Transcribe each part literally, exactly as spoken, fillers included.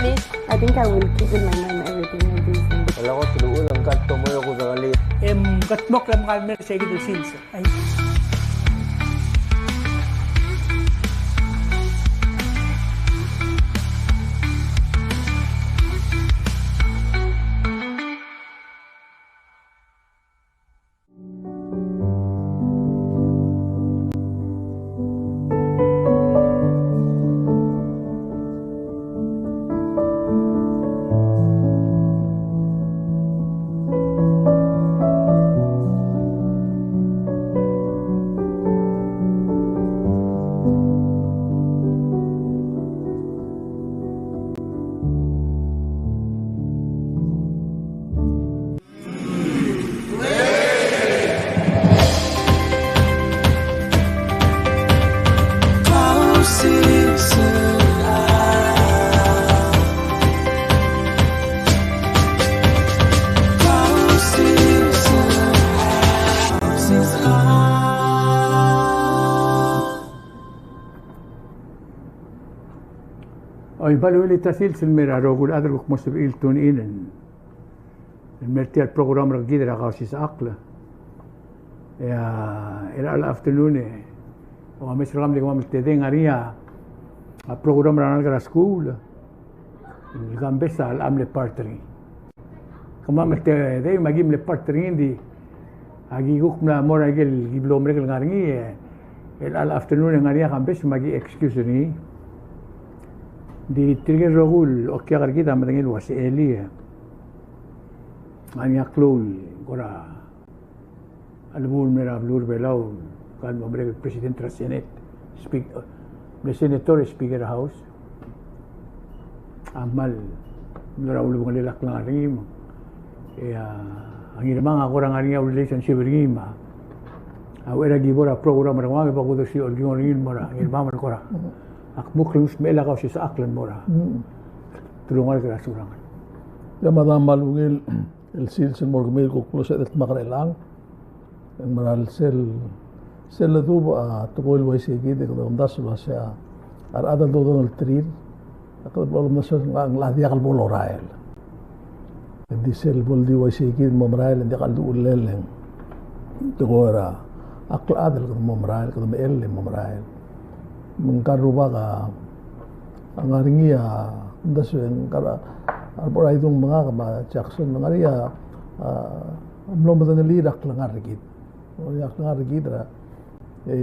I think I will keep in my mind everything I do. Alako, sel uchul e ng kau a mo er a kuk dengelii. E ng kldmokl el mekar el mer sei kid el sils. Ai. Oi, me a ungil el sils el mer a rokui el chad el kuk mo sebechir el tune in el mer tia el program er kid er a Kausisechakl. E a, er a chelecha el afternoon e, a omes er kemam el kemam el tedei e ng ngar er ngii a program er a rengalek er a skuul el Kambes a locha mle part er ngii. Kemam el tedei me aki mle part er ngii, ng di aki kuk mla mo er a ikel ki blo merek el ngar er ngii, e er a chelecha el afternoon e ng ngar er ngii a Kambes me aki excuse er ngii. Ng di tirke el rokui el okiak er kid a medengei el ua se Eli e ng ngar er ngii a klou el kora chelebuul el mer a beluu er a Belau, el kmal mo merek el president er a Senate, speak-, mle senator, speaker er a House. A kmal mlo er a ulebengelel a klengar er ngii me, e a Ngirmang a kora ngar er ngii a relationship er ngii me a uchei er a ki bo er a program er kemam e bo kudesiou el kingor er ngii el mo er a Ngirmang me a kora ak mo klengesmechel a Kausisechakl el mo er a telungalek er a Surangel. Ia, me a da kmal ungil el sils el mo er kemiu el kuk mlo sebeched el dmak er chelechang. E ng mera el sel, sel ledubech a tekoi el uaisei kid e kede omdasu el uasei a rechad el dodengelterir a kede bo lomdasu el ngar er ngii a diak el bo lorael. Ng di sel bo el di uaisei kid el mo merael e ng diak el duchulel e ng tekoi er a klechad el kede mo merael, kede mechell e mo merael. Me ngka el rubak a ngar er ngii a, omdasu e ngka el, a rubak er a Idung me ngak me a Jackson, ngar er ngii a, a, mlo medengelii er a klengar er kid. A klengar er kid er a, e,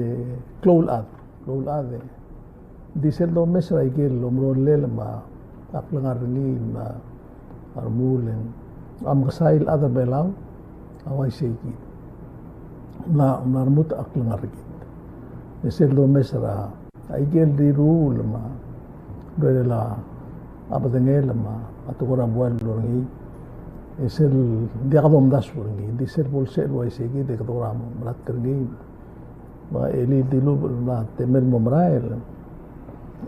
klou el chad, klou el chad e. Ng di sel domes er a ikel omerolel me a klengar er ngii me a remuul e ng, a mekesai el chad er a Belau a uaisei kid. Ng mla, ng mla remurt a klengar er kid. E sel domes er a a ikel riruul me a urerel a bedengel me a tekoi er a buai el blo er ngii. E sel diak domdasu er ngii, ng di sel bo lsebechel el uaisei kid e kede kora mo melatk er ngii. Me a elii el dilubech el mla temel mo merael e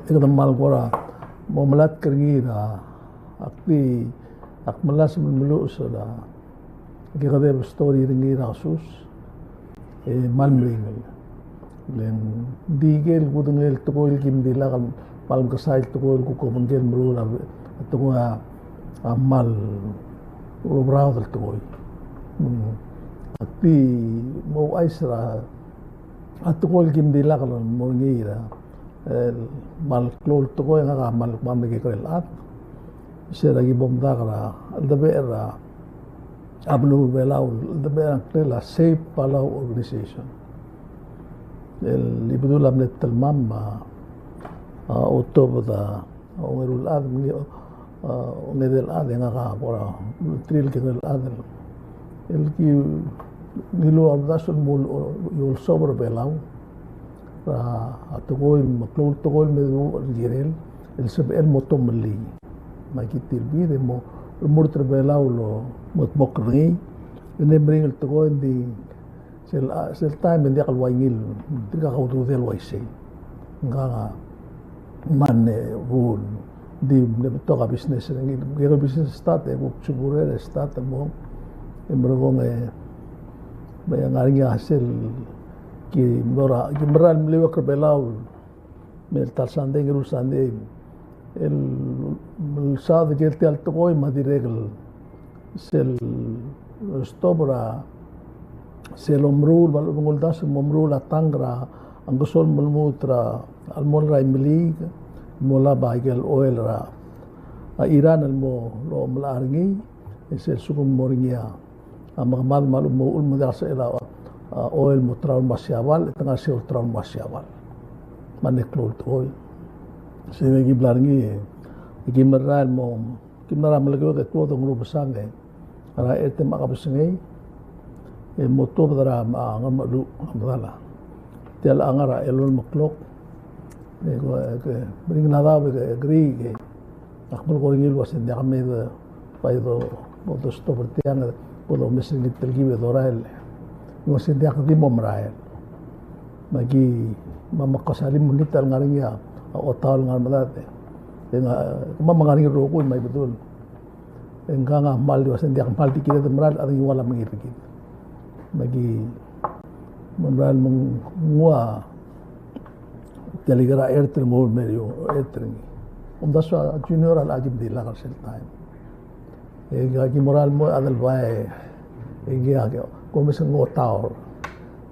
kede kmal kora mo melatk er ngii er a, ak di, ak melasem el meluches er a Aki kedeb el story er ngii er a kesus, e kmal meringel. Le ng di ikel kudengei el tekoi el kim dilak el kmal mekesai el tekoi el kuk obengkel el meruul a tekoi a kmal oberaod el tekoi. Ak di mo ouchais er a tekoi el kim dilak el mo er ngii er a el kmal klou el tekoi e ngak a kmal kmam el kekerei el chad. Se er a ki bo mdak er a cheldebechel er a beluu er a Belau, cheldebechel er a ngklel a Save Palau Organization. El Ibedul a mle telemam a, a, otobed a ongeru el chad, me ng, a, ongedei el chad, e ngak a kora ulterir el kekerei el chad. El ki ngiluu a uldasu el mo, o, olsobel er a Belau er a tekoi, me a klou el tekoi el me duubech el kirel, el sebechel el mo tomellii. Me aki tilbir e mo, mo remurt er a Belau el mo, mo kldmokl er ngii, e ng meringel el tekoi, ng di sel, a, sel taem e ng diak el ua ngii el, tirka a ududel uaisei. Ngka a kmal, e, bul, di mle betok a business er ngii, ng diak el business start, e kuk sukurel e start el mo, e merekong, e, me ng ngar er ngii a sel, ki mlo er a, ki mera el meliuekl er a Belau, me a ta el Sunday, ngeru el Sunday, el, el saod er tia el tekoi me a dirrek el sel stop er a sel omeruul, me a lechub e ng uldasu el mo omeruul a tank er a Ngkesol me lmuut er a, el mo er a Imeliik, el mo lab a ikel oil er a, a Iran el mo lomelai er ngii, e sel lsekum mo er ngii a a mekemad me a lechub e mo uchul me ng diak el sebechel a, a oil el mo travel el mo er a Siabal, e te ngar er a Siabal el travel el mo er a Siabal. Me a ngklel a tekoi. Sei a ki mla er ngii, e ki merael el mo, ki mla er a Melekeok e tuobed a Ngerubesang e, er a Ertem a kebesengei, e mo tuobed er a, a, Ngermecheluch, a medal a. Tia el ngar er a elolem el klok. E ko, e ke, meringel a daob e ke, e ke, Ak melekoi er ngii el uasei ng diak mei de, bai do, bo de stop er tiang, bo domes er ngii el telkib e dorael. Ng uasei ng diak di mo merael. Me aki, me a mekesai el mekngit el ngar er ngii a, a otaol el ngar er a medad. E ng, me a ngar er ngii el rokui me a Ibedul. E ngkang a kmal di uasei ng diak kmal di kired el merael, a di ua le mengiil er kid. Me aki, me merael me ng ua, Tia el ker a Ertem el mo er ngii, Ertem er ngii. Omdasu a junior a locha ki mdilak er sel taem. E aki merael el mo Adelbai, e ngii a ki, ko mes ng otaol.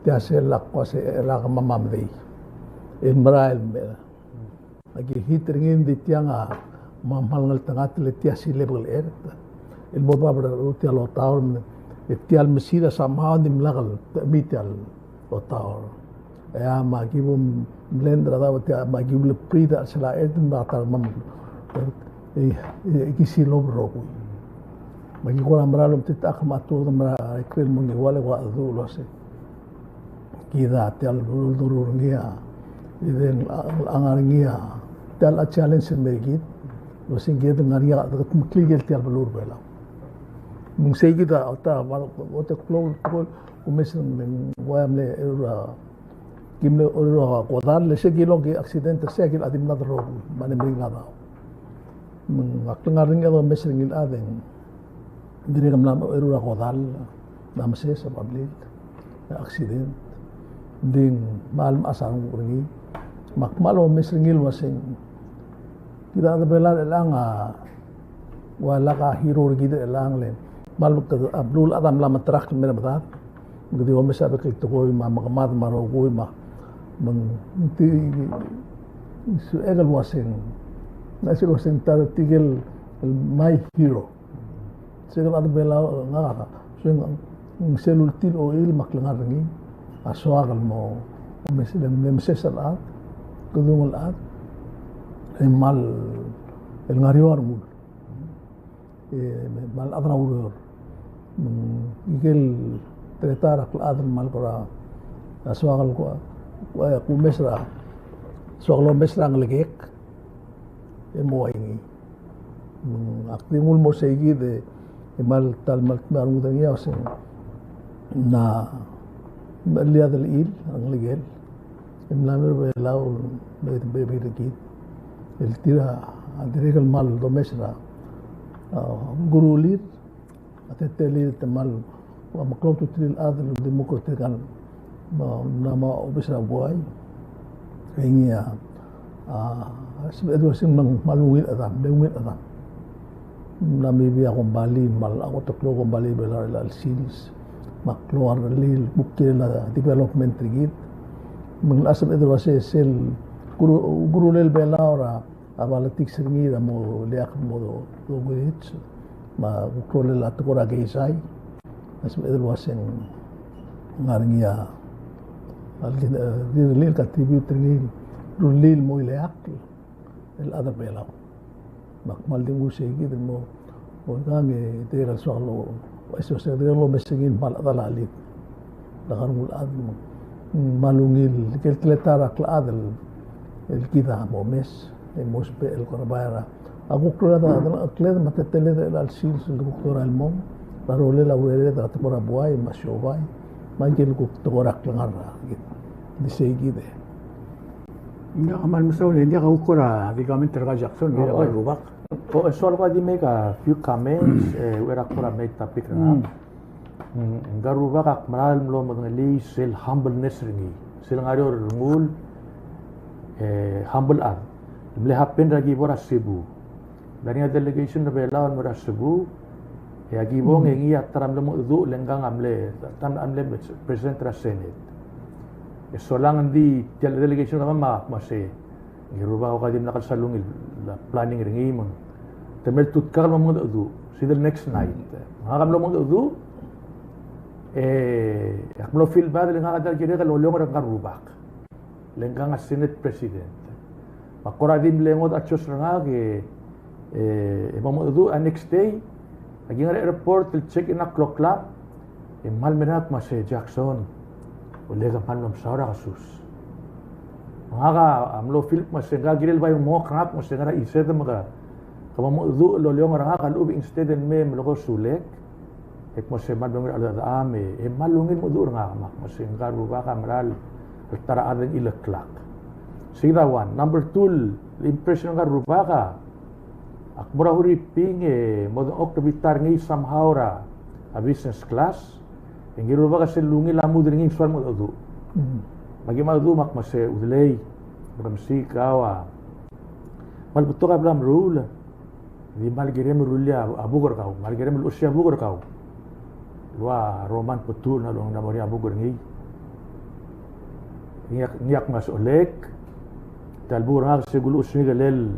Tia sel lak ko se lak mamam dei. El merael me. Aki hit er ngii di tiang a kmal ngeltengat le tia sel level er. El mo bab er tia el otaol, e tia el mesil a somehow ng dimlak el, me tia el otaol. E a me aki bo mlend er a daob tia me aki bo le prida sel a Ertem me a ta er a mam. E, e, e ki silob el rokui. Me aki kora merael el omtechakl me a tuobed me a ikrel mo ngii ua le ua du el uasei. Kid a tia el beluu el doruul er ngii a. E de ng, ng ngar er ngii a. Tia el challenge el mei er kid. El uasei kid a ngar er ngii a, de kudmeklii ikel tia el beluu er a Belau. Me ng sei kid a, ota, ota klou, klou, Kumes ng, ng ua mle eru er a, ki mle eru er a kodall, le se ki lok ki accident, se ki locha di mla derokui, me ng meringel a daob. Me ng, ak klengar er ngii a domes er ngii el chad e ng dirrek el mla mo eru er a kodall, mla meses a public, accident. Ng di ng kmal mechas a renguk er ngii. Me ak kmal omes er ngii el uasei ng, kid a chad er a Belau er chelechang a, ua lak a hero er kid er chelechang le. Kmal kede, a beluu el chad a mla meterekokl el mei er a medad. Me kede omes a bek el tekoi me a mekemad me a rokui me a, me ng, ng di, sebechek el uasei ng, ng sebechek el uasei ng ta er tirke el, el my hero. Sel chad er a Belau, ngak a, so ng, ng sel ultil oil me a klengar er ngii a soak el mo, me sel, me meses el chad, kedung el chad, e kmal, el ngar er eou a rengul. E, me, kmal chad er a ureor. Mm, ikel teletael er a klechad el kmal kora, a soak el kua, kua, kumes er a, soak el omes er a ngelekek, e mo ua ngii. Mm, ak di nguu el mo sei kid e, e kmal ta el kmal, kmal rengud er ngii a uasei ng, na, ng meliad el chil, a ngelekel. E mla mei er a Belau, me te bebil er kid. El tir a dirrek el kmal domes er a, a, kurulir, a teletelir e te kmal, ua meklou a ultutelel el chad el democratic el, me a, me a obis er a buai. E ngii a, a, sebeched el uasei ng kmal ungil chedam, me ungil chedam. Ng mla me bai a kombalii, me a kot el klou el kombalii er a Belau er chelecha el sils. Me a klou a rellii el kuk kirel a development er kid. Me ng locha sebeched el uasei sel kuru-, kurulel Belau er a, a politics er ngii er a mo ileakl el mo do, do grades. Me a kuk rolel a tekoi er a keizai. Me a sebeched el uasei ng ngar er ngii a, a, rirellii el contribute er ngii, rullii el mo ileakl el chad er a Belau. Me ak kmal di nguu sei kid el mo, mo ikang e dirrek el soak el, e soak dirrek el omes er ngii el kmal chedal a chelid. Lak a rengul chad me ng kmal ungil, ikel teletael er a klechad el, el kid a mo omes, e mo ousbech el kora bai er a, a kuk rolel a delengchekled me a teleteled er chelecha el sils el kuk dorael el mong, er a rolel a urered er a tekoi er a buai me a siobai, me a ikel kuk tekoi er a klengar er kid. Di sei kid e. Ng diak a kmal mesaul, ng diak a kuk kora di comment er kau Jackson, ng diak a kuk rubak. O, e soal ko a di make a few comments, e, er a kora main topic er a. Mm. Mm, ng rubak ak mera el mlo medengelii sel humbleness er ngii. Sel ngar er eou el rengul, e, humble chad. mle happen er a kibo er a Cebu. Mla er ngii a delegation er a Belau el mo er a Cebu, e a kibong e ngii a ta er a mlo mengedecheduch el ngkang a mle, ta er a mle president er a Senate. E solang ng di tia el delegation er kemam a kmo se, ngii a rubak a ko di mla kmal ungil a planning er ngii me ng te mle tutkak el mo mengedecheduch, se di el next night. Ngak a mlo mengedecheduch, e ak mlo feel bad el ngak a diak el kirek el oleongel er ngka el rubak le ngkang a Senate President. Me ak kora di mle ngodech a chos er ngak e, e, e mo mengedecheduch a next day, aki ngar er a airport el check in a kloklam, e kmal mera el kmo se Jackson, ulekum a kmal mlo mesaul er a kesus. Me ngak a mlo feel el kmo se ngak a kirel bai menguk er ngak el kmo se ngera chised me ke, ke mo mengedecheduch el oleongel er ngak a lechub e instead el mei e melekoi a sulek, e kmo se kmal ungil a cheldecheduch me, e kmal ungil el mengedecheduch er ngak me ak kmo se ngka el rubak a mera el ta er a chad el ileklak. Sei kid a one. Number two, el impression er ngka el rubak a, ak mo er a Huriping e mo dengchokl a bita er ngii somehow er a business class, e ngii el rubak a sel ungil a mood er ngii e ng soal mengedecheduch. Mm. Me aki mengedecheduch me ak kmo se udelei, me ke mesiik, kau a kmal betok a bla meruul. Di kmal kirem el rullii a buk er kau, kmal kirem el luchesii a buk er kau. El ua Roman Petul a longdamori a buk er ngii. Ngii ak, ngii ak mla sochelek. Tia el buk er ngak a se kuluches ngii kelel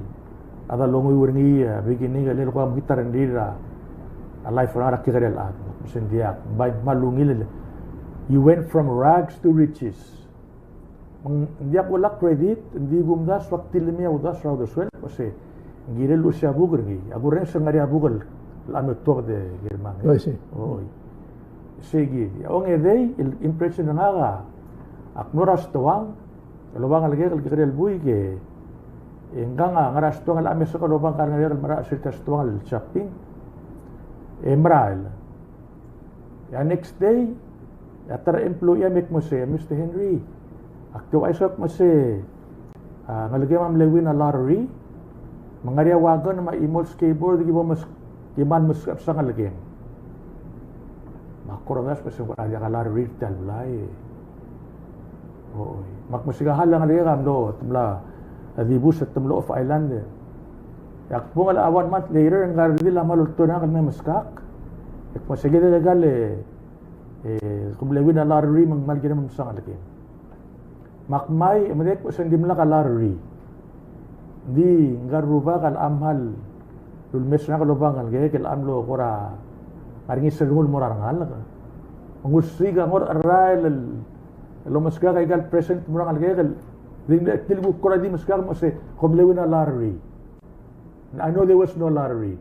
a da longuiu er ngii, a beginning kelel ko a mekngit a rengrir a life er ngak er a kekerei el chad. Me se ng diak, bai kmal ungil el, you went from rags to riches. Me ng diak kulak credit, ng di kumdasu ak tilemii a uldasu er a uldesuel, me se ng kirel luchesii a buk er ngii. A kurrenges e ng ngar er ngii a buk el, el mle tuobed er ngii er mang. Oi, sei. Oi. Sei kid. A ongedei, el impression er ngak a, ak mlo er a stoang el oba ngelekek el kekerei el buik e, e ngkang a ngar er a stoang el mesa el oba ngar er a ngelekek el merael er tia el stoang el shopping. E merael. E a next day, e a ta er a employee a me kmo se, Mister Henry, ak di ouchais el kmo se, a, ngelekem a mle win a lottery, me ng ngar er ngii a wagon me a chimo el skateboard, ki bo mes-, ki kmal meskebesek a ngelekem. Me ak kora ouchais el kmo se ng diak a lottery er tia el blai. Oi. Me ak mesiik a hall e a ngelekek a mlo, te mla dibus e te mlo off island. E ak bung el a one month later, e ngka el redil a kmal oltoir er ngak el mei meskak. E kmo se kid a ikal, e, e, ke mle win a lottery me ng kmal kirem el mesa a ngelekem. Me ak mei, e medengei el kmo se ng dimlak a lottery. Ng di ngka el rubak a locha kmal lulemes er ngak el oba ngelekek, e locha mlo kora ngar er ngii sel rengul el mo er a rengalek. Me ng ulsiik a ngor er a rael el el omeskak a ikal present el mo er a ngelekek el, di, di kuk kora di meskak el kmo se, ko mle win a lottery. I know there was no lottery,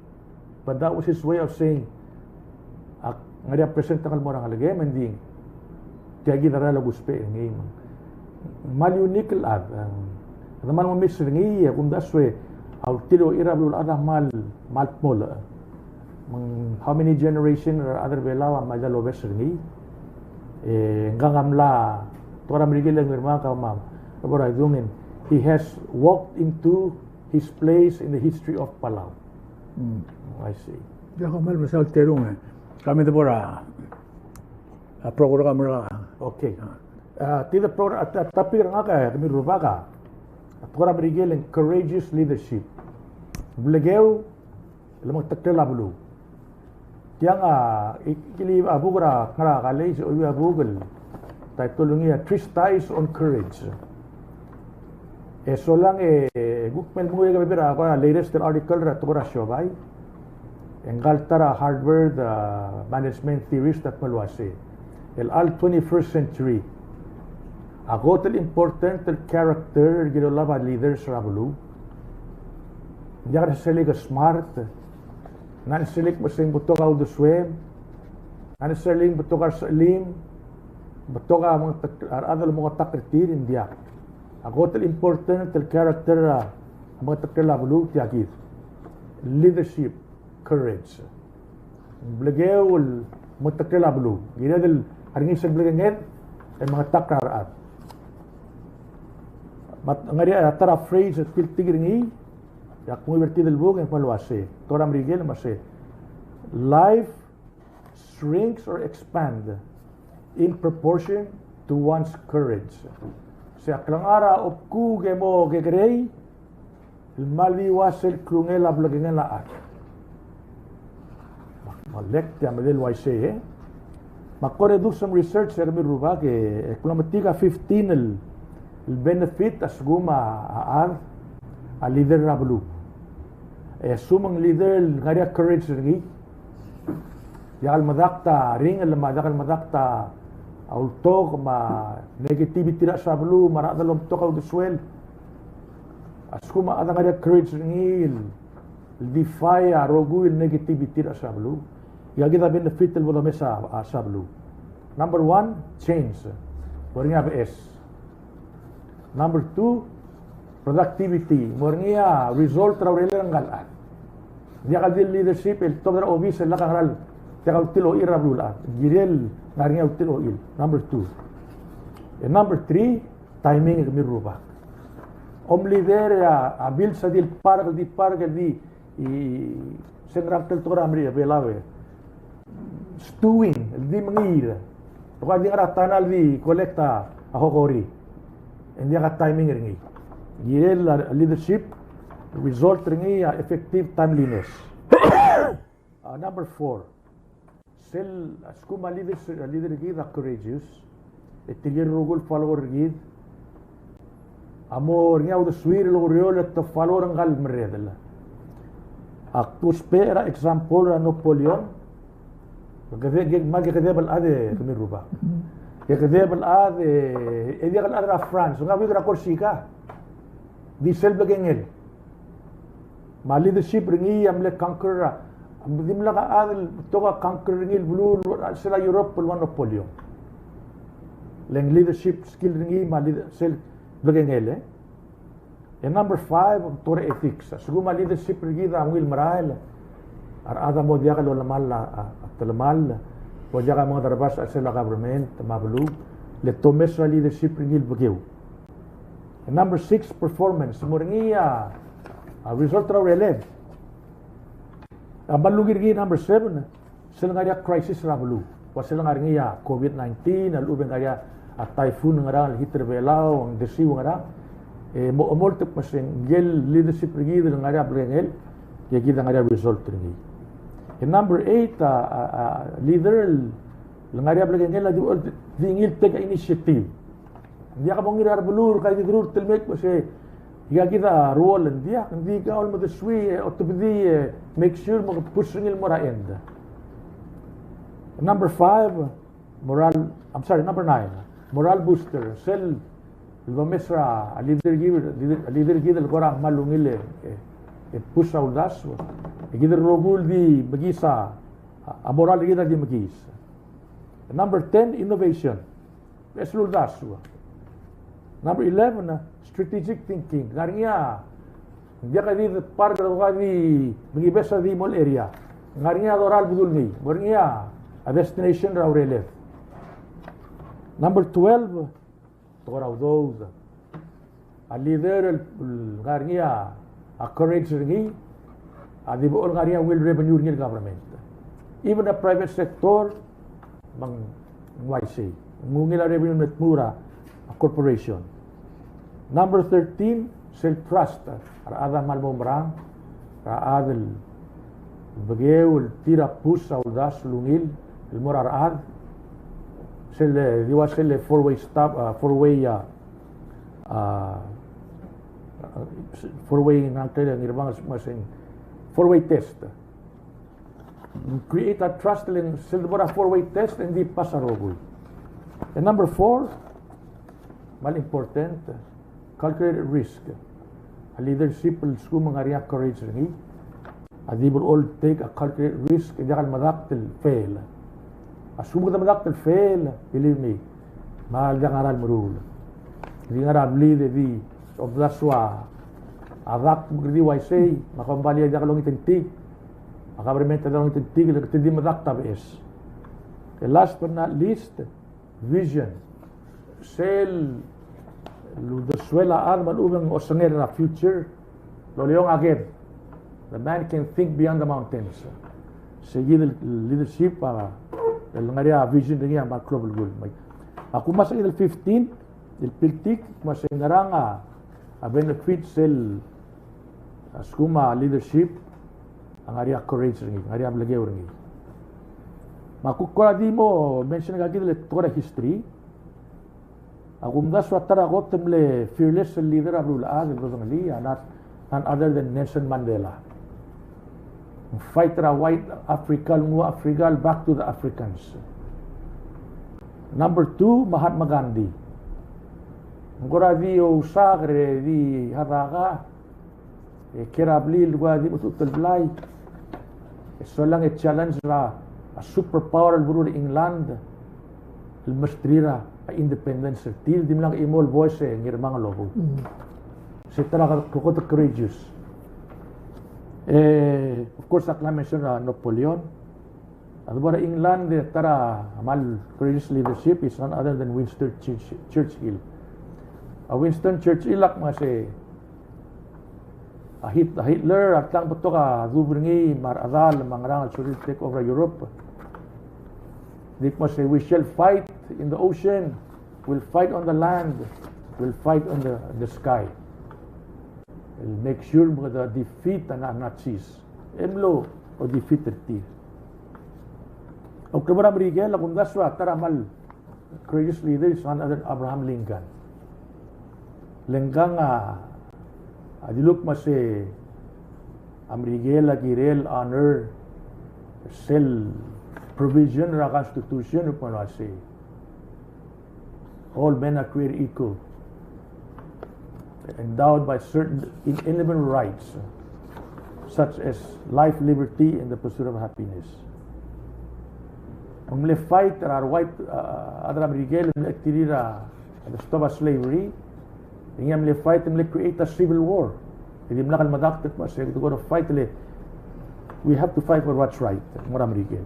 but that was his way of saying, ak ngar er ngii a present el mo er a ngelekem, me ng di, tia kid a rael el ousbech er ngii. Me ng kmal unique el chad, e, kede kmal mo mesa er ngii, e kumdasu e, a ultil a ocheir a beluulechad a kmal, kmal dmolech. Me ng how many generation er a rechad er a Belau a mla diak lobes er ngii. E ngkang a mla, tekoi er a Merikel e ng ngii me a kau me a, e bo er a idung, he has walked into his place in the history of Palau. Mm. I see. Diak, kmal mesaul el terung e. Kemiu a bo er a, a program er a. Okay. A, tia el program, a, a topic er ngak e, kemiu el rubak a, a tekoi er a Merikel e ng courageous leadership. Blekeu, el mengeteklel a beluu. Tiang a, ikili a buk er a, ngar er a college, oiuii a buk el, title er ngii a Treatises on Courage. E solang e, kuk mle menguiu e ke bebil er a, ko er a latest el article er a tekoi er a siobai. E ngka el ta er a Harvard, a, management theorist a kmal uase, el chelecha el twenty-first century a kot el important el character el kirel a leaders er a beluu. Ng diak el selik el smart, ng diak el selik me se ng betok a uldesuem, ng diak el selik me betok a resechelim, betok a mengetek-, a rechad el omengetakl er tir, ng diak. A kot el important el character a mengeteklel a beluu tia kid. Leadership. Courage. Blekeu el mengeteklel a beluu. Kired el ngar er ngii sel blekenged el mengetakl er a rechad. Me ng ngar er ngii a ta er a phrase el tiltik er ngii, e ak menguiu er tia el buk e ng kmal uase, tekoi er a Merikel me se, life shrinks or expand in proportion to one's courage. Se a klengar a obkuk e mo kekerei, el kmal di ua sel klungel a blekengel a chad. Me a lek tia medal uaisei, e. Me ak kora do some research, e kemiu el rubak, e, e ak mla metik a fifteen el, el benefit a lsekum a, a chad a leader er a beluu. E a lsekum ng leader el ngar er ngii a courage er ngii, diak el medakt a ringel, me a diak el medakt a ultok, me a negativity er a chelsel a beluu, me a rechad el omtok a uldesuel. A lsekum a chad a ngar er ngii a courage er ngii el, el defy a rokui el negativity er a chelsel a beluu, e aikakid a benefit el bo domes a, a chelsel a beluu. Number one, change. Bo er ngii a beches. Number two, productivity. Mo er ngii a result er a urerel ngka el chad. Ng diak el di leadership el tobed er a obis el lak a ngera el diak a ultil ochil er a beluulechad. Kirel ngar er ngii a ultil ochil. Number two. E number three, timing, e kemiu el rubak. Om leader a, a bills a di el park, el di park, el di, e, se ng ngerang tel tekoi er a mle Belau e stewing, el di mengiil. Ng kora di ngar er a tunnel el di collect a, a hokori. E ng diak a timing er ngii. Kirel a leadership, result er ngii a effective timeliness. A, number four. Sel, a lsekum a leader, a leader er kid a courageous, e tirke el rokui el follower er kid a mo er ngii a uldesuir el oureor e te follow er ngka el merredel. Ak ousbech er a example er a Napoleon. Kede, ke, me a kekedeb el chad, e kemiu el rubak. Kekedeb el chad, e, e diak el chad er a France, ng ngar er a Corsica. Di sel blekengel. Me a leadership er ngii a mle conquer a, dimlak a chad el betok a conquer er ngii el beluu er a chelsel a Europe el ua Napoleon. Le ng leadership skill er ngii me a leader, sel blekengel, e. E number five, tekoi er a ethics. A lsekum a leadership er kid a ungil merael, a rechad a mo diak lolemall a, a, a telemall, mo diak a mengederbas er a chelsel a government me a beluu, le tomes er a leadership er ngii el bekeu. Number six, performance. Mo er ngii a, a result er a urerel. A kmal ungil er ngii, number seven, sel ngar er ngii a crisis er a beluu. Ua sel ngar er ngii a COVID nineteen, a lechub e ng ngar er ngii a typhoon ngerang el hit er a Belau, ng desiu ngerang. E mo, mo oltak me se ngike el leadership er kid el ngar er ngii a blekengel, e kid a ngar er ngii a result er ngii. E number eight, a, a, a leader el ngar er ngii a blekengel a di, di ngii el take a initiative. Ng diak bo ngii er a rebeluu er a ikang di deruul el telmech me se, ika kid a ruoll, ng diak, ng di kau el medesui, e, otebedii, e, make sure me ke push er ngii el mo er a end. Number five, moral, I'm sorry, number nine, moral booster. Sel, el domes er a leader kid, leader, leader kid el kora kmal ungil e, e, e push a uldasu. E kid el rokui el di mekiis a, a moral er kid a di mekiis. Number ten, innovation. Beches el uldasu. Number eleven, strategic thinking. Ngar er ngii a, ng diak a di depart el kora di mengibes a di mo el area. Ngar er ngii a dorael el bedul ngii. Mo er ngii a destination er a urerel. Number twelve, tekoi er a udoud. A leader el, el ngar er ngii a courage er ngii, a di bo el ngar er ngii a ungil revenue er ngii el government. Even a private sector, me ng uaisei. Ng ungil a revenue el me tmuu er a corporation. Number thirteen, sel trust. A rechad a kmal mo merang er a chad el bekeu el tir a push a uldasu el ungil el mo er a rechad. Sel, e, di ua sel four way stop, a, four way, a, a, four way, ng ngar er ngii a Ngirbang el kmo se ng four way test. Create a trust, le ng sel debo er a four way test e ng di pass a rokui. And number four, kmal important, calculated risk. A leadership el lsekum ng ngar er ngii a courage er ngii, a di blechoel take a calculated risk, e diak el medakt el fail. A lsekum kede medakt el fail, believe me, me a diak a ngera el meruul. Di ngar er a blid e di omdasu a dak me kede di uaisei, me a kombalii a diak longetengtik, me a government a diak longetengtik, le kede di medakt a beches. E last but not least, vision. Sel uldesuel a chad me a lechub e ng osengel er a future, loleong a ked. The man can think beyond the mountains. Se kid el leadership a, el ngar er ngii a vision er ngii a kmal klou el belkul. A kuk mo se kid el fifteen, el piltik, kuk mo se ngerang a, a benefit sel A lsekum a leadership a ngar er ngii a courage er ngii, ngar er ngii a blekeu er ngii. Me a kuk kora di mo mention aikakid el tekoi er a history, a kumdasu a ta er a kot el mle fearless leader er a beluulechad el dodengelii a none other than Nelson Mandela. Fight er a white Africa, el nguu a Africa, back to the Africans. Number two, Mahatma Gandhi. Ng kora di ousaker e di hadaka, e kiei er a blil el kora di mechutechut el blai. E solang e challenge er a, a superpower el beluu er a England el mesterir a independence er tir, dimlak chimo el boes e ngirmang el obuu. Mm. Se ta er a kot el courageous. E, of course, ak mla mention er a Napoleon. A debo er a England, e ta er a kmal courageous leadership is none other than Winston Church-, Churchill. A Winston Churchill a kmo se a Hit-, a Hitler a tang betok a dub er ngii me a rechedal me a ngerang el sorir el take over a Europe. Di kmo se, "We shall fight in the ocean, we'll fight on the land, we'll fight on the, the sky." El make sure me kede defeat a Na-, Nazis. E mlo, o defeat er tir. Oktober a Merikel a kumdasu a ta er a kmal courageous leader is none other than Abraham Lincoln. Le ngkang a, a dilu el kmo se a Merikel a kirel honor sel provision er a Constitution el kmo se, "All men are created equal, endowed by certain inalienable rights, such as life, liberty, and the pursuit of happiness." Me ng mle fight er a white, uh, a rechad er a Merikel el mle tir er a, a stop a slavery. E ngii a mle fight, mle create a civil war. E dimlak el medakt el kmo se, "We're gonna fight, le, we have to fight for what's right." Mo er a Merikel.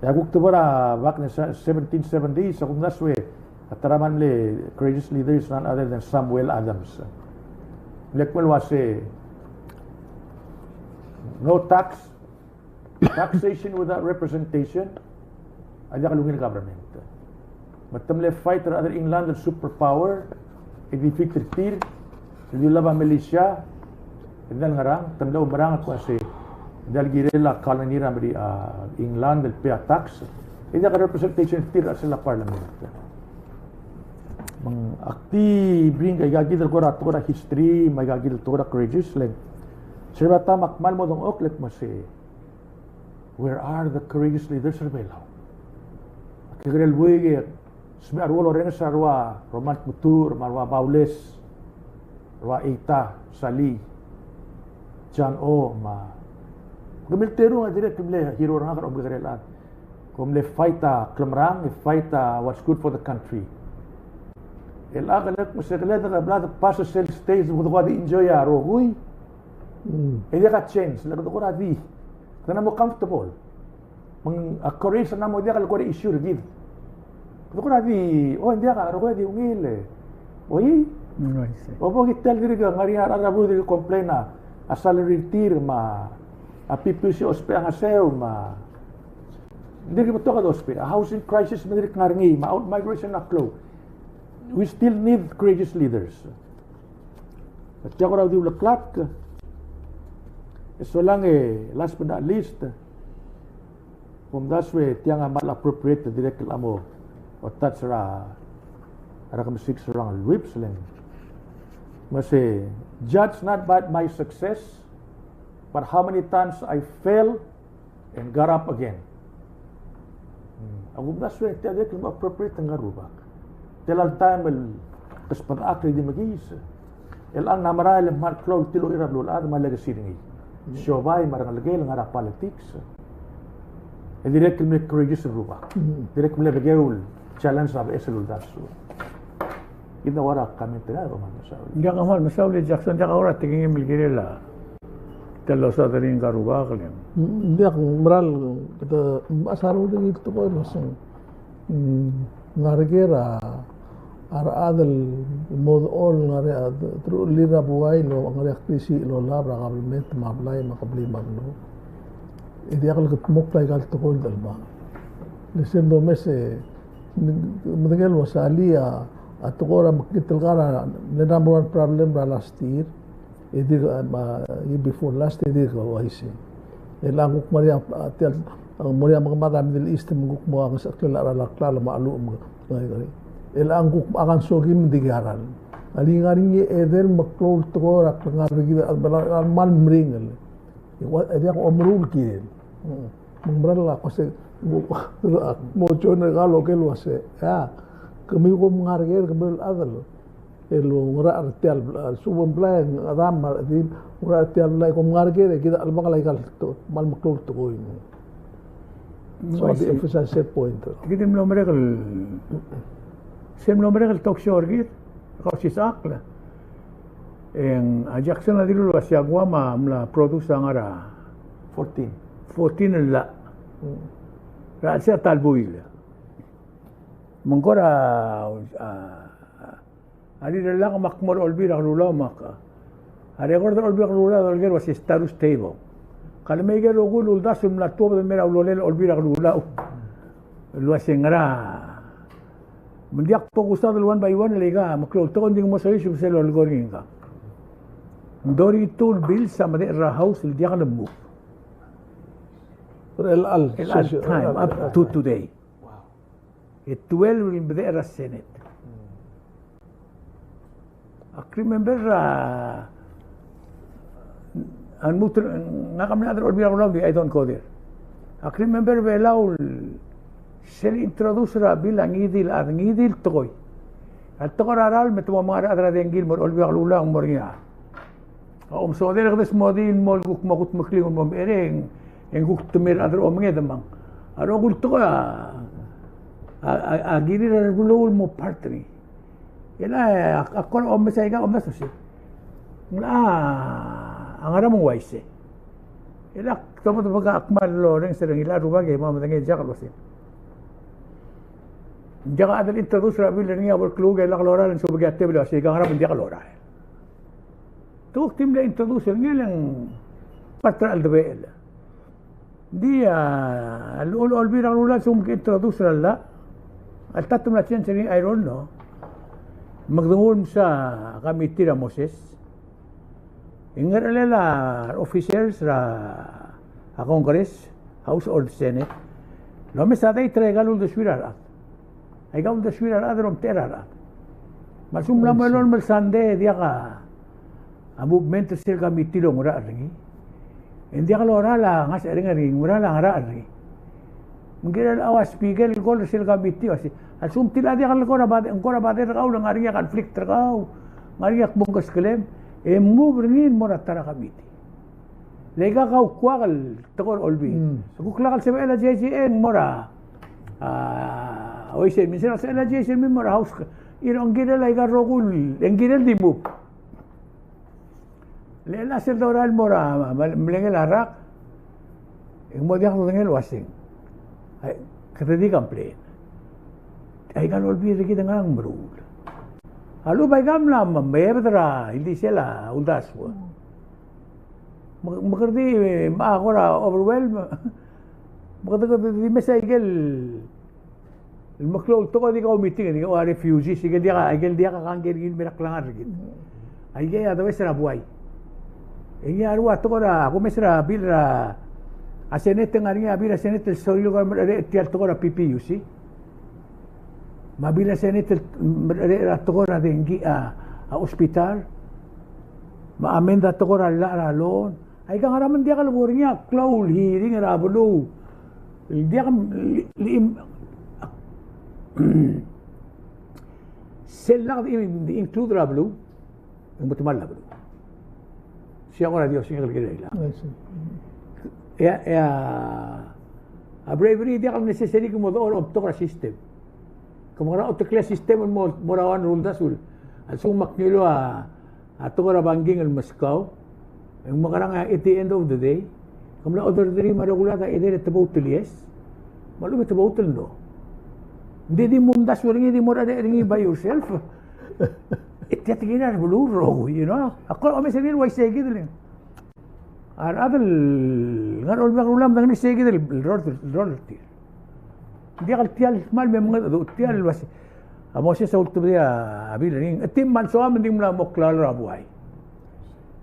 E a kuk debo er a back in the se-, seventeen seventies, a kumdasu e a ta er a kmal mle courageous leader is none other than Samuel Adams. Mle kmo el uase, "No tax, taxation without representation a diak lungil government." Me te mle fight er a rechad er a England el superpower, e defeat er tir, el di ulab a militia, e diak el ngerang, te mle oumerang el kmo se, diak el kirel a colony er a Meri-, a England el pay a tax, e diak a representation er tir er a chelsel a parliament. Me ng ak di bring aikakid el kora tekoi er a history, me aikakid el tekoi er a courageous, le ng, se er a ta me ak kmal mo dengchokl el kmo se, where are the courageous leaders er a Belau? Ak kekerei el buik e smecher a rua el orrenges er a rua Roman Tmetuchl, me a rua Baules, rua Eita Salii, John O., me a, kemiu el terung a dirrek el mle hero er ngak er a omekekerei el chad. Kom mle fight a klemerang, e fight a what's good for the country. El chad a kmo se kede bla de pass sel stage el kede kora di enjoy a rokui. Mm. E diak a change, le kede kora di, kede mo comfortable. Me ng, a courage a mo diak el kora issue er kid. Kede kora di, o, ng diak a rokui a di ungil e. Oi? Mm, I see. O bo ki tia el dirk ngar er ngii a rechad er a beluu el dirk complain a, a salary er tir me a, a P P C a ousbech a ngeseu me a, ng dirk betok a dousbech, a housing crisis me ng dirk ngar er ngii, me a out migration a klou. We still need courageous leaders. Tia kora di uleklatk, e solang e, last but not least, kumdasu e tiang a kmal appropriate dirrek el mo touch er a, er a kemesik er a Whipps, le ng kmo se, "Judge not by my success, but how many times I fell and got up again." Mm. A kumdasu e tia dirrek el mo appropriate el ngar er a rubak. Tia el taem el kesbedechakl e di mekiis, el ng merael el kmal klou el tilobed er a beluulechad me a legacy er ngii. Mm. Siobai me a rengelekel el ngar er a politics, e dirrek el mle courageous el rubak. Mm. Dirrek el mle bekeu el challenge a beches el uldasu. Kid a ua comment er a, kmal mesaul. Diak, kmal mesaul e Jackson, diak a ua tekingem el kirel a, tia el losaod er ngii el ngar er a rubak, le ng, mm, diak, meral, kede, mm, a saru er ngii el tekoi el uaseng, mm, ngar er ker a, a rechad el mo dechor el ngar er a, teruich el lir a buai el ngar er a klisiich el olab er a government me a blai me a kebliil me a beluu. E diak el kudmokl aika el tekoi el dechelim. Le sel domes e, medengei el uasei a, a tekoi er a mekngit el kar a, mle number one problem er a last year, E dirk, a, me a, e before last, e dirk uaisei. E le ng kuk mo er ngii a, a, tia el, a, mo er ngii a mekemad er a Middle East, me ng kuk mo ngesechekl er a chelecha el klalo me a cheluch me, a, e le ng kuk a kansoki me ng di kiaral. A le ngar er ngii a edei el meklou el tekoi er a klengar er kid, a, a, a, kmal meringel. E ua, e diak omeruul el kirel. Mm. Me ng meral a kose, mo, mo join er kau el oker el uase, ya, kemiu kom ngar er ker, kemiu el chad el el ngerachel er tia el, el subed el blai, a dam, a di, ngerachel er tia el blai, kom ngar er ker, e kid a chelebangel aika el to, kmal meklou el tekoi. So, di emphasize sel point. Kid el mlo merek el, sel mlo merek el talk show er kid, kau sisechakl. E ng, a Jackson a dilu el uase a Guam a mla produce a ngar er a fourteen. Fourteen el llach. Mm. Er a chelsel a ta el buil. Me ng kora, a, a, A rirellak me ak mo er a Olbiil er a Kelulau me ak, a record er a Olbiil er a Kelulau a dolekoi el uase status table. Ka le mei aike el rokui el uldasu el mla tuobed el mei er a ulolel a Olbiil er a Kelulau el uase ngera. Me ng diak bo kusaod el one by one el aika, meklou el tekoi, ng di ng mo soiseb sel lolekoi er ngii ngka. Ng thirty-two el bills a medechel er a House el diak le move. Chelecha el, chelecha el time, up to today. E twelve el medechel er a Senate. Ak remember er a, a lmuut, ngak a mle chad er a Olbiil er a Kelulau, I don't go there. Ak remember er a Belau el sel introduce er a bill a ngii di el chad, ngii di el tekoi. A tekoi er a ralm me te mo menga er a chad er a dengki el mo er a Olbiil er a Kelulau, ng mo er ngii a A omesodel e kede smodii el mo kuk mo kudmeklii el mo mei er ngii, e ng kuk te mei er a chad er a omenged me ng. A rokui el tekoi a, a, a, a kirir a rebeluu el mo part er ngii. E le a, a kora omes aika, omes a se. Ng locha, a ngar er a mong uaisei. E le ak, tomodel bek a kmal orrenges er ngii el rubak e mo medengei el diak el uasei. Ng diak a chad el introduce er a bill er ngii a bo el kluk e lak lorael e ng subekii a tebel el uasei, ka ngar er a mong, ng diak lorael. Te kuk di mle introduce er ngii e le ng part er a cheldebechel. Ng di a, a llechul a Olbiil er a Kelulau a lsekum ke introduce er a llach, a le ta te mla change er ngii, I don't know. Me kede nguu el msa committee er a Moses. E ng ngerchelel a officers er a, a Congress, House or the Senate, el omes a date er aika el uldesuir a rechad. Aika uldesuir a rechad el omtechei er a rechad. Me a lsekum ng mla mo elolem el Sunday e diak a, a movement er sel committee el oungerachel er ngii, e ng diak lorael a ngasech er ngii, ng meral a ngerachel er ngii. Me ng kirel a ua speaker el call er sel committee, uasei, a lsekum tia el diak el kora bother, kora bother er kau, le ngar er ngii a conflict er kau, ngar er ngii a kmo ng keskelem, e move er ngii el mo er a ta er a committee. Le aika a kaukuak el tekoi er a Olbiil. Mm. Kuk lak el sebechel a J J e ng mo er a, a, oisei, me ng sebechel a J J e ng mo er a House. Ng kirel aika el rokui, e ng kirel di move. Le chelecha sel dorael el mo er a, me, melengel a rak, e ng mo diak lodengei el uaseng. Ai, kede di complain. Aika el Olbiil er kid a ngar er a meruul. A lechub aika a mla me, mebed er a ildisel a uldasu. Me, me kede di, me a kora overwhelm. Me kede, kede di mesa aike el el meklou el tekoi, di kau meeting, di kau a refugees, aike el diak, aike el diak a kangkei er ngii el mei er a klengar er kid. Aike a domes er a buai. E ngii a rua tekoi er a, kumes er a bill er a, a Senate, ngar er ngii a bill er a Senate el sorir el kora merechorech er tia el tekoi er a P P U C. Me a bill er a Senate el merechorech er a tekoi er a dengki a, a hospital. Me a amend a tekoi er a llach er a loan. Aika ngar er a mong, ng diak lebo er ngii a klou el hearing er a beluu. Diak, li, li, sel lak di, di include er a beluu, e ng metemall a beluu. Sei a kora di osengek el kirel a. I see. E a, e a, a bribery diak el necessary ke mo dechor er a omtok er a system. Ke mo ngar er a oteklii a system el mo, mo er a one rule, that's all. A lsekum ak ngiluu a a tekoi er a banking el meskau, e ng mekerang, at the end of the day, ke mla order er ngii me a rokui el chad a either e te vote el yes, me a lechub e te vote el no. Ng di di mo omdasu er ngii, di mo orderech er ngii by yourself. E tia te kirir a rebeluu el rokui, you know. Ak kora omes er ngii el uaisei kid el. A rechad el ngar er a Olbiil er a Kelulau a medengei sei kid el rol, rol er tir. Ng diak el tia el kmal me mengedecheduch, tia el uase a Moses a ultebedii a bill er ngii. E te di me ng soam e ng di mla mo klalo er a buai.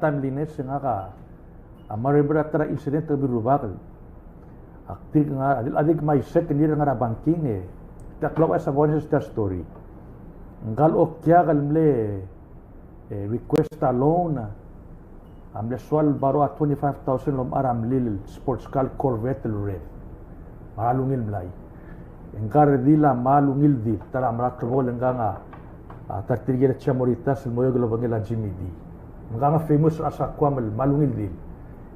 timeliness e ngak a, a mle remember a ta er a incident er a Birubakel. Ak dirk ngar, a di, a di mle second year er a banking e. Te ak locha sa bo er tia el story. Ngka el okiak el mle, e, request a loan, a mle soal el borrow a twenty-five thousand el omechar a mlil sports car el Corvette el red. Me a lungil mlai. E ngka el redil a mle ungil dil, ta er a mle klebokl e ngka a, a, ta er tirke el Chamorritas el mo okiu el obengkel a Jimmy D. Ngka a famous er a Sakuam el mle ungil dil.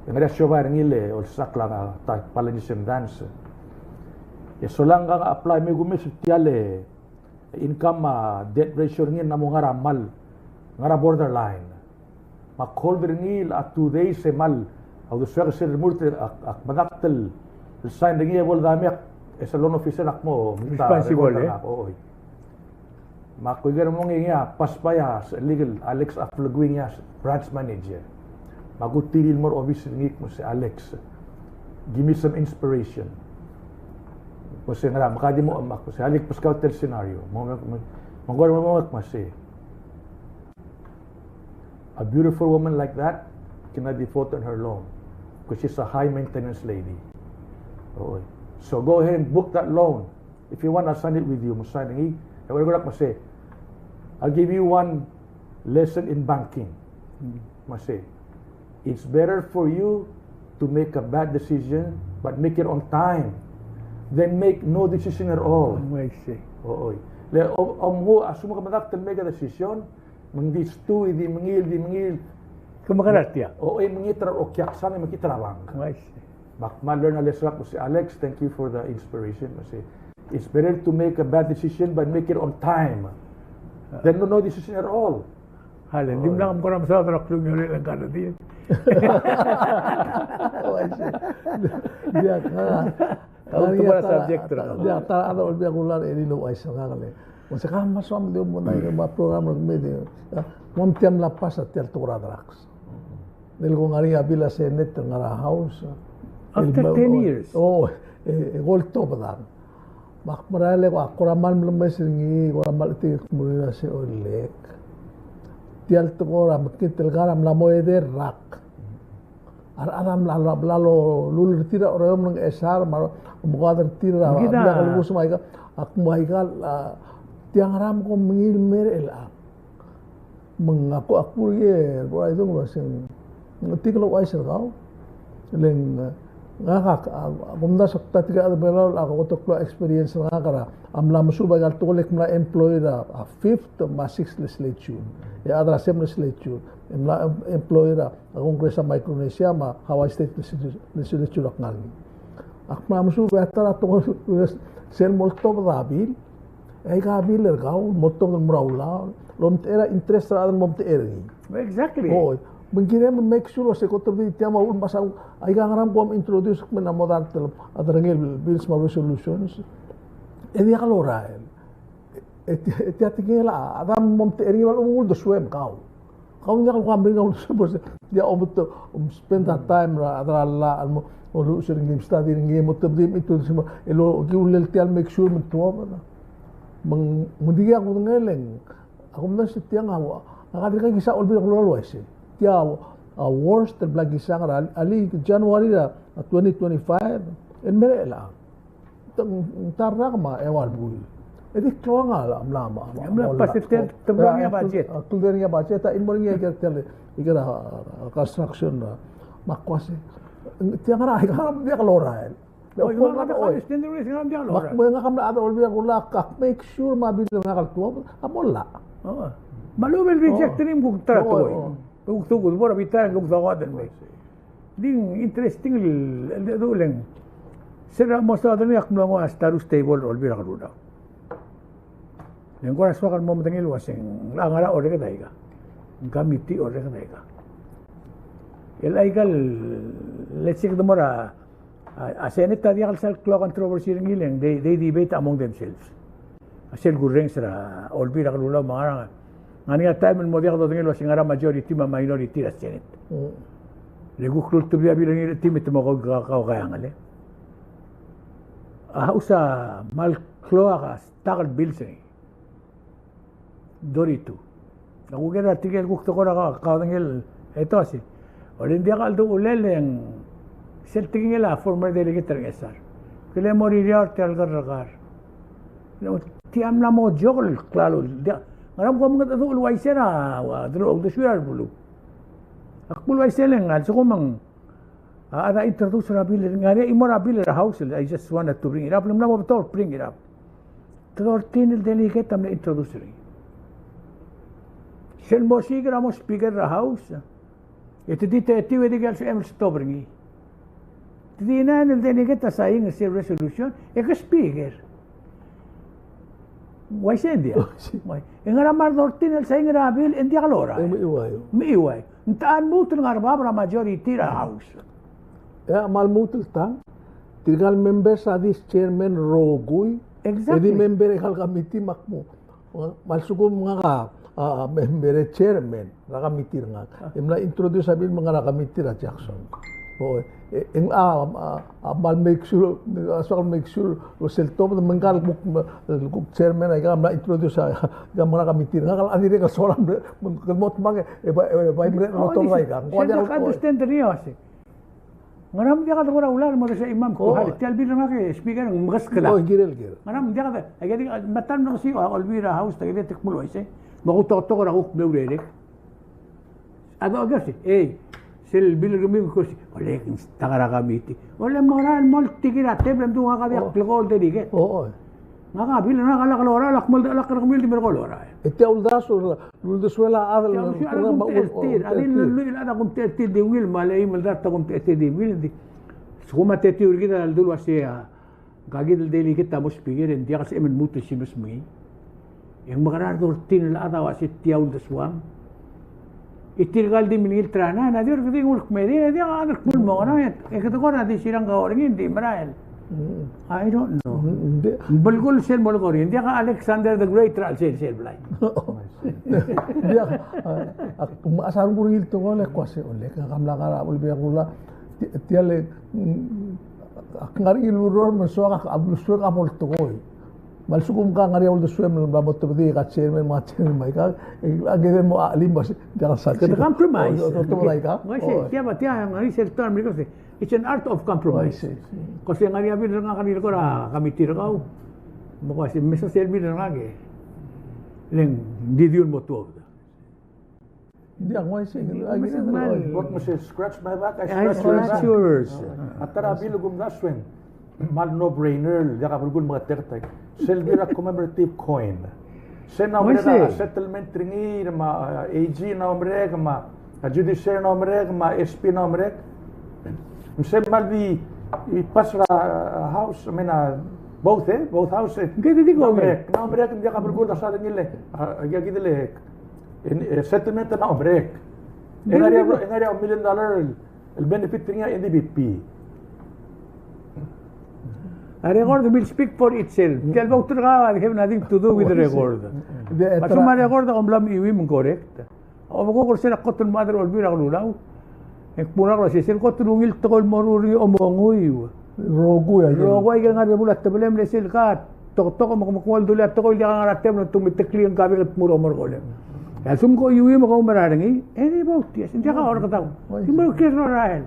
E ngar er ngii a siobai er ngii el olsisechakl a ta Polynesian dance. E sola ngka a apply me kumes er tia el income, a, debt ratio er ngii a mo ngar er a mle, ngar er a borderline. Me ak hold er ngii el a two days e mle, a uldesuek er sel remurt e ak, ak medakt el sign er ngii e bo el dame e sel loan officer ak mo responsible, e? Oi. Me ak oker el mong e ngii a pass by a sel legal Alex Aflekui, ngii a branch manager. Me ak ultuil el mo er a obis er ngii me sei, Alex, give me some inspiration. Me sei, ngera, me ka di mo, me sei, Alex, beskau tia el scenario. Mo, mo, mo, mo, me sei. A beautiful woman like that cannot default on her loan because she's a high maintenance lady. Oi. So go ahead and book that loan. If you want, I'll sign it with you. Me sei, ngii, e ua ko er a kmo sei, I'll give you one lesson in banking. Me sei, it's better for you to make a bad decision but make it on time than make no decision at all. I see. Oi. Le, o, o, mo, a lsekum ke medakt el make a decision, me ng di study, di mengiil, di mengiil. Ke mekerang er tia? Oi, mengiil er a okiaksang, me ki er a bank. I see. Me ak mle learn a lesson er a kmo sei, Alex, thank you for the inspiration. Me sei, it's better to make a bad decision but make it on time than no, no decision at all. Hale, ng dimlak a mekora mesaod er a klungiolel el ngar er ngii. Diak, a. Diak, ta er a chad el Olbiil er a Kelulau er a elii el ouchais er ngak el, me sei, ka mle soam el di mo er a program er kemiu, a, mo tia mla pass a tia el tekoi er a drugs. Ng di ko ngar er ngii a bill er a Senate el ngar er a House. After ten years. O, e, e ko el tobed a. Me ak merael e ko, ak kora mal mlemes er ngii, kora mal chetik el kmo er ngii a se, olek. Tia el tekoi er a mekngit el kar a mla mo edei el rak. A rechad a mla, mla, mla lolul er tir a Oreor me a Ngchesar, me a remekoad er tir a, mekngit a, mla kelebus me aika, ak mo aika, a, tia ngera me kom mengiil el mer chelechang. Me ng ak, ak kuk er ngii el bo er a idung el uaseng, ng chetik el ouchais er kau. Le ng, ngak a, a, a kumdasu e ak ta tirke el chad er a Belau el ak kot el klou a experience er ngak er a, a mla mesuub aika el tekoi el ak mla employee er a, a fifth me a sixth legislature. E a chad er a seventh legislature. E mla em-, employee er a, a Congress er a Micronesia me a Hawaii State Legisl-, Legislature el ngar er ngii. Ak mla mesuub e a ta er a tekoi el sel mo oltobed a bill. Aika a bill er kau, mo tobed el mo er a ulaol, el omtechei er a interest er a chad el mo omtechei er ngii. Exactly. Oi, me ng kirem el make sure el se kot el di tia me a uchul me a sal, aika ngera me kom introduce me ng mo dart el, a derengel bills me a resolutions. E diak lorael. E tia, e tia tekingel a, a chad el mo omtechei er ngii me a lechub e ng uldesuem kau. Kau ng diak el kuk meringel a uldesuem, se, diak, om, om spend a time er a, er a llach el mo, mo luches er ngii, study er ngii, mo tebedii me introduce me, el okiu el tia el make sure me ng tuobed. Me ng, me ng di a kudengei el, a kumdasu e tiang a, a ka dirk kisa Olbiil er a Kelulau el uaisei. Tia a worst el bla kisang er a, alii January er a twenty twenty-five, el mera el chelechang. Ng ta el rak me a eua el buil. E di klou a mla, mla, mla, mla pass er tia el, te mla er ngii a budget. A, kldei er ngii a budget, a, el mo er ngii a ikel, ikel, ikel a, a, construction, a, me ak uase. Tiang a, a, a, diak lorael. Oh, you know, understand the reason, ng diak el ora. Me ngak a mla chad er a Olbiil er a Kelulau, ak make sure me a bill er ngak el tuobed a mo llach. Oh. Me a lechub e reject er ngii me kuk ta er a tekoi. Oh. Kuk tuk, kuk bo er a bita, kuk tuk a den me. Di ng interesting el, el, el, el, se er a mo soad er ngii ak mlo nguu a status table er a Olbiil er a Kelulau. Le ng kora soak el mo medengei el uaseng, a ngar er a orreked aika. Ng committee orreked aika. El aika el, let's say, kede mo er a, a, a Senate a diak el sal klou a controversy er ngii le ng, they, they debate among themselves. A sel kurrenges er a Olbiil er a Kelulau me a ngar er ngii a taem el mo diak dodengei el uaseng ngar er a majority me a minority er a Senate. Mm. Le kuk lultebedii a bill er ngii er a team e te mo kau, kau, kau, kau, kau, a House a kmal klou a stack el bills er ngii. Thirty-two. Ak uker a tirke el kuk tekoi er a ka-, kaodengei el, e te uasei. Ole ng diak a cheldecheduch el, e ng sel tekingel a former delegate er a Ngchesar. Kele mo riria er tia el kerrekar. Tia mla mo joke el klalo. Diak, ngera me kom mengedecheduch el uaisei er a, a, uldesuir a beluu. Ak bo el uaisei e le ng a lsekum ng a, a chad a introduce er a bill, ngar er ngii a chimo er a bill er a House, I just wanted to bring it up, le ng mla mo betok el bring it up. Thirteen el delegate a mla introduce er ngii. Sel mo siik er a mo speaker er a House, e te di thirty-two e di kuk sebechem el stop er ngii. Te di nine el delegate a sign er sel resolution, e ke speaker. Uaisei e ng diak. Uaisei. Uai. E ngera me a re thirteen el sign er a bill, e ng diak lorael. E mechiuaiu. Mechiuaiu. Ng techa el lmuut el ngar er a bab er a majority er a House. E a kmal lmuut el tang. Tirka el members a di chairman el rokui. Exactly. E di member er aika el committee me ak mo. Me a lsekum ngak a, a, a member e chairman er a committee er ngak. E mla introduce a bill me ngar er a committee er a Jackson. O, e, e ng, a, a, a, kmal make sure, a soak el make sure, el sel tobed me ngka el kuk, el kuk chairman aika a mla introduce a, aika me ngar er a committee er ngak, a dirrek el soal a mle, me ng kmo te mang, e bai, e bai mle, oh, lo tobed aika. Ng kuk diak el understand er ngii a uasei. Ngera me ng diak de kora ulal mo desa imam ko, oh, hal, tia el bill er ngak e speaker ng mekeskel a. Oh, kirel, kirel. Ngera me ng diak de, aika di, me a ta el mle kesiich a Olbiil er a House, te kede te kmo el uaisei. Me a kutoketok er a kuk mle urerek. A doker sei, ei, sel bill er kemiu ng ko sei, ole, ng sta er a committee. Ole, morael mo oltirakl er a tebel e mdu ngak a diak, oh, klekool el delegate. Oh, oh. Ngak a bill er ngak a lak lorael, a kmo el, a lak er kemiu el di merekong el lorael. E tia uldasu, uldesuel a chad el, tia uldesuel a chad el kuk mtechertir, a di lluich el chad a kuk mtechertir di ungil, me a le eim el dart a kuk mtechertir di ungil, di. Sekum a tetiu er kid a ledu el uasei a, ngka kid el delegate a mo speaker e ng diak el sebechem el lmuut el simes me ngii. E ng mekerang a re thirteen el chad a uasei tia uldesuam. E tirka el di mengilt er a nine, a di ua kede nguu el kmedid, e diak a chad el kmo el mo ngerang, e kede kora di sirang kau er ngii, ng di merael. Mm. I don't know. Mm, ng di. Belkul sel mo lekor, ng diak a Alexander the Great er a chelsel sel blai. Ng diak, a, a, me a sel kurengii el tekoi el kmo uasei, ole, ke kam mla ngar er a Olbiil er a Kelulau, ti-, tia le, mm, ak ngar er ngii el ureor me ng soak a, a uldesuek a bo el tekoi. Me a lsekum ngka a ngar er ngii a uldesuem el mla mo tebedii aika el chairman me a chairman me aika, e, a kede mo a limbo se, diak a sal. Kede compromise. O, o, o, o, aika. Uaisei, tia ba, tia ngar er ngii sel term, because it's an art of compromise. Uaisei. Ko se ngar er ngii a bill er ngak a ngar er a committee er kau. Me ko uasei, mesa sel bill er ngak e le ng di diu el mo tuobed. Diak, uaisei. Uaisei, uaisei. What was it? Scratch my back, I scratch your back. Yours. A ta er a bill el kumdasu e ng kmal no-brainer, diak a belkul el meketeket. Sel bill er a commemorative coin. Se ng mla merek a settlement er ngii, me a, uh, A G a mla merek, me a, uh, judiciary a mla merek, me a S P a mla merek. Me se ng kmal di, i pass er a, uh, House, I mean, uh, both, eh? Both House, eh. Ng di, di, di, ng mla merek, ng mla merek, diak a belkul a sal ngii le, uh, diak kid le, E, e, settlement a mla merek. E ngar er ngii a, e ngar er ngii a million dollar el, el benefit er ngii a N D P P. A record will speak for itself. Tia el vote er kau a have nothing to do with the record. Me a lsekum a record a kom mla mechiuii me ng correct. A obekuk er sel kot el mad er a Olbiil er a Kelulau. E ng kmo er a klou sel kot el ungil tekoi el mo ruul er ngii a omenguiu. Rokui a, rokui aike el ngar er a bebul a tebelem, le sel ka toketok me ke mo kmo el dulii a tekoi el diak a ngar er a tebel, me te meteklii e ng kabek el dmu er a omerkolem. E a lsekum ke chiuii me ke oumera er ngii, e di vote yes, ng diak a orreked. Di mo kiei er a rael.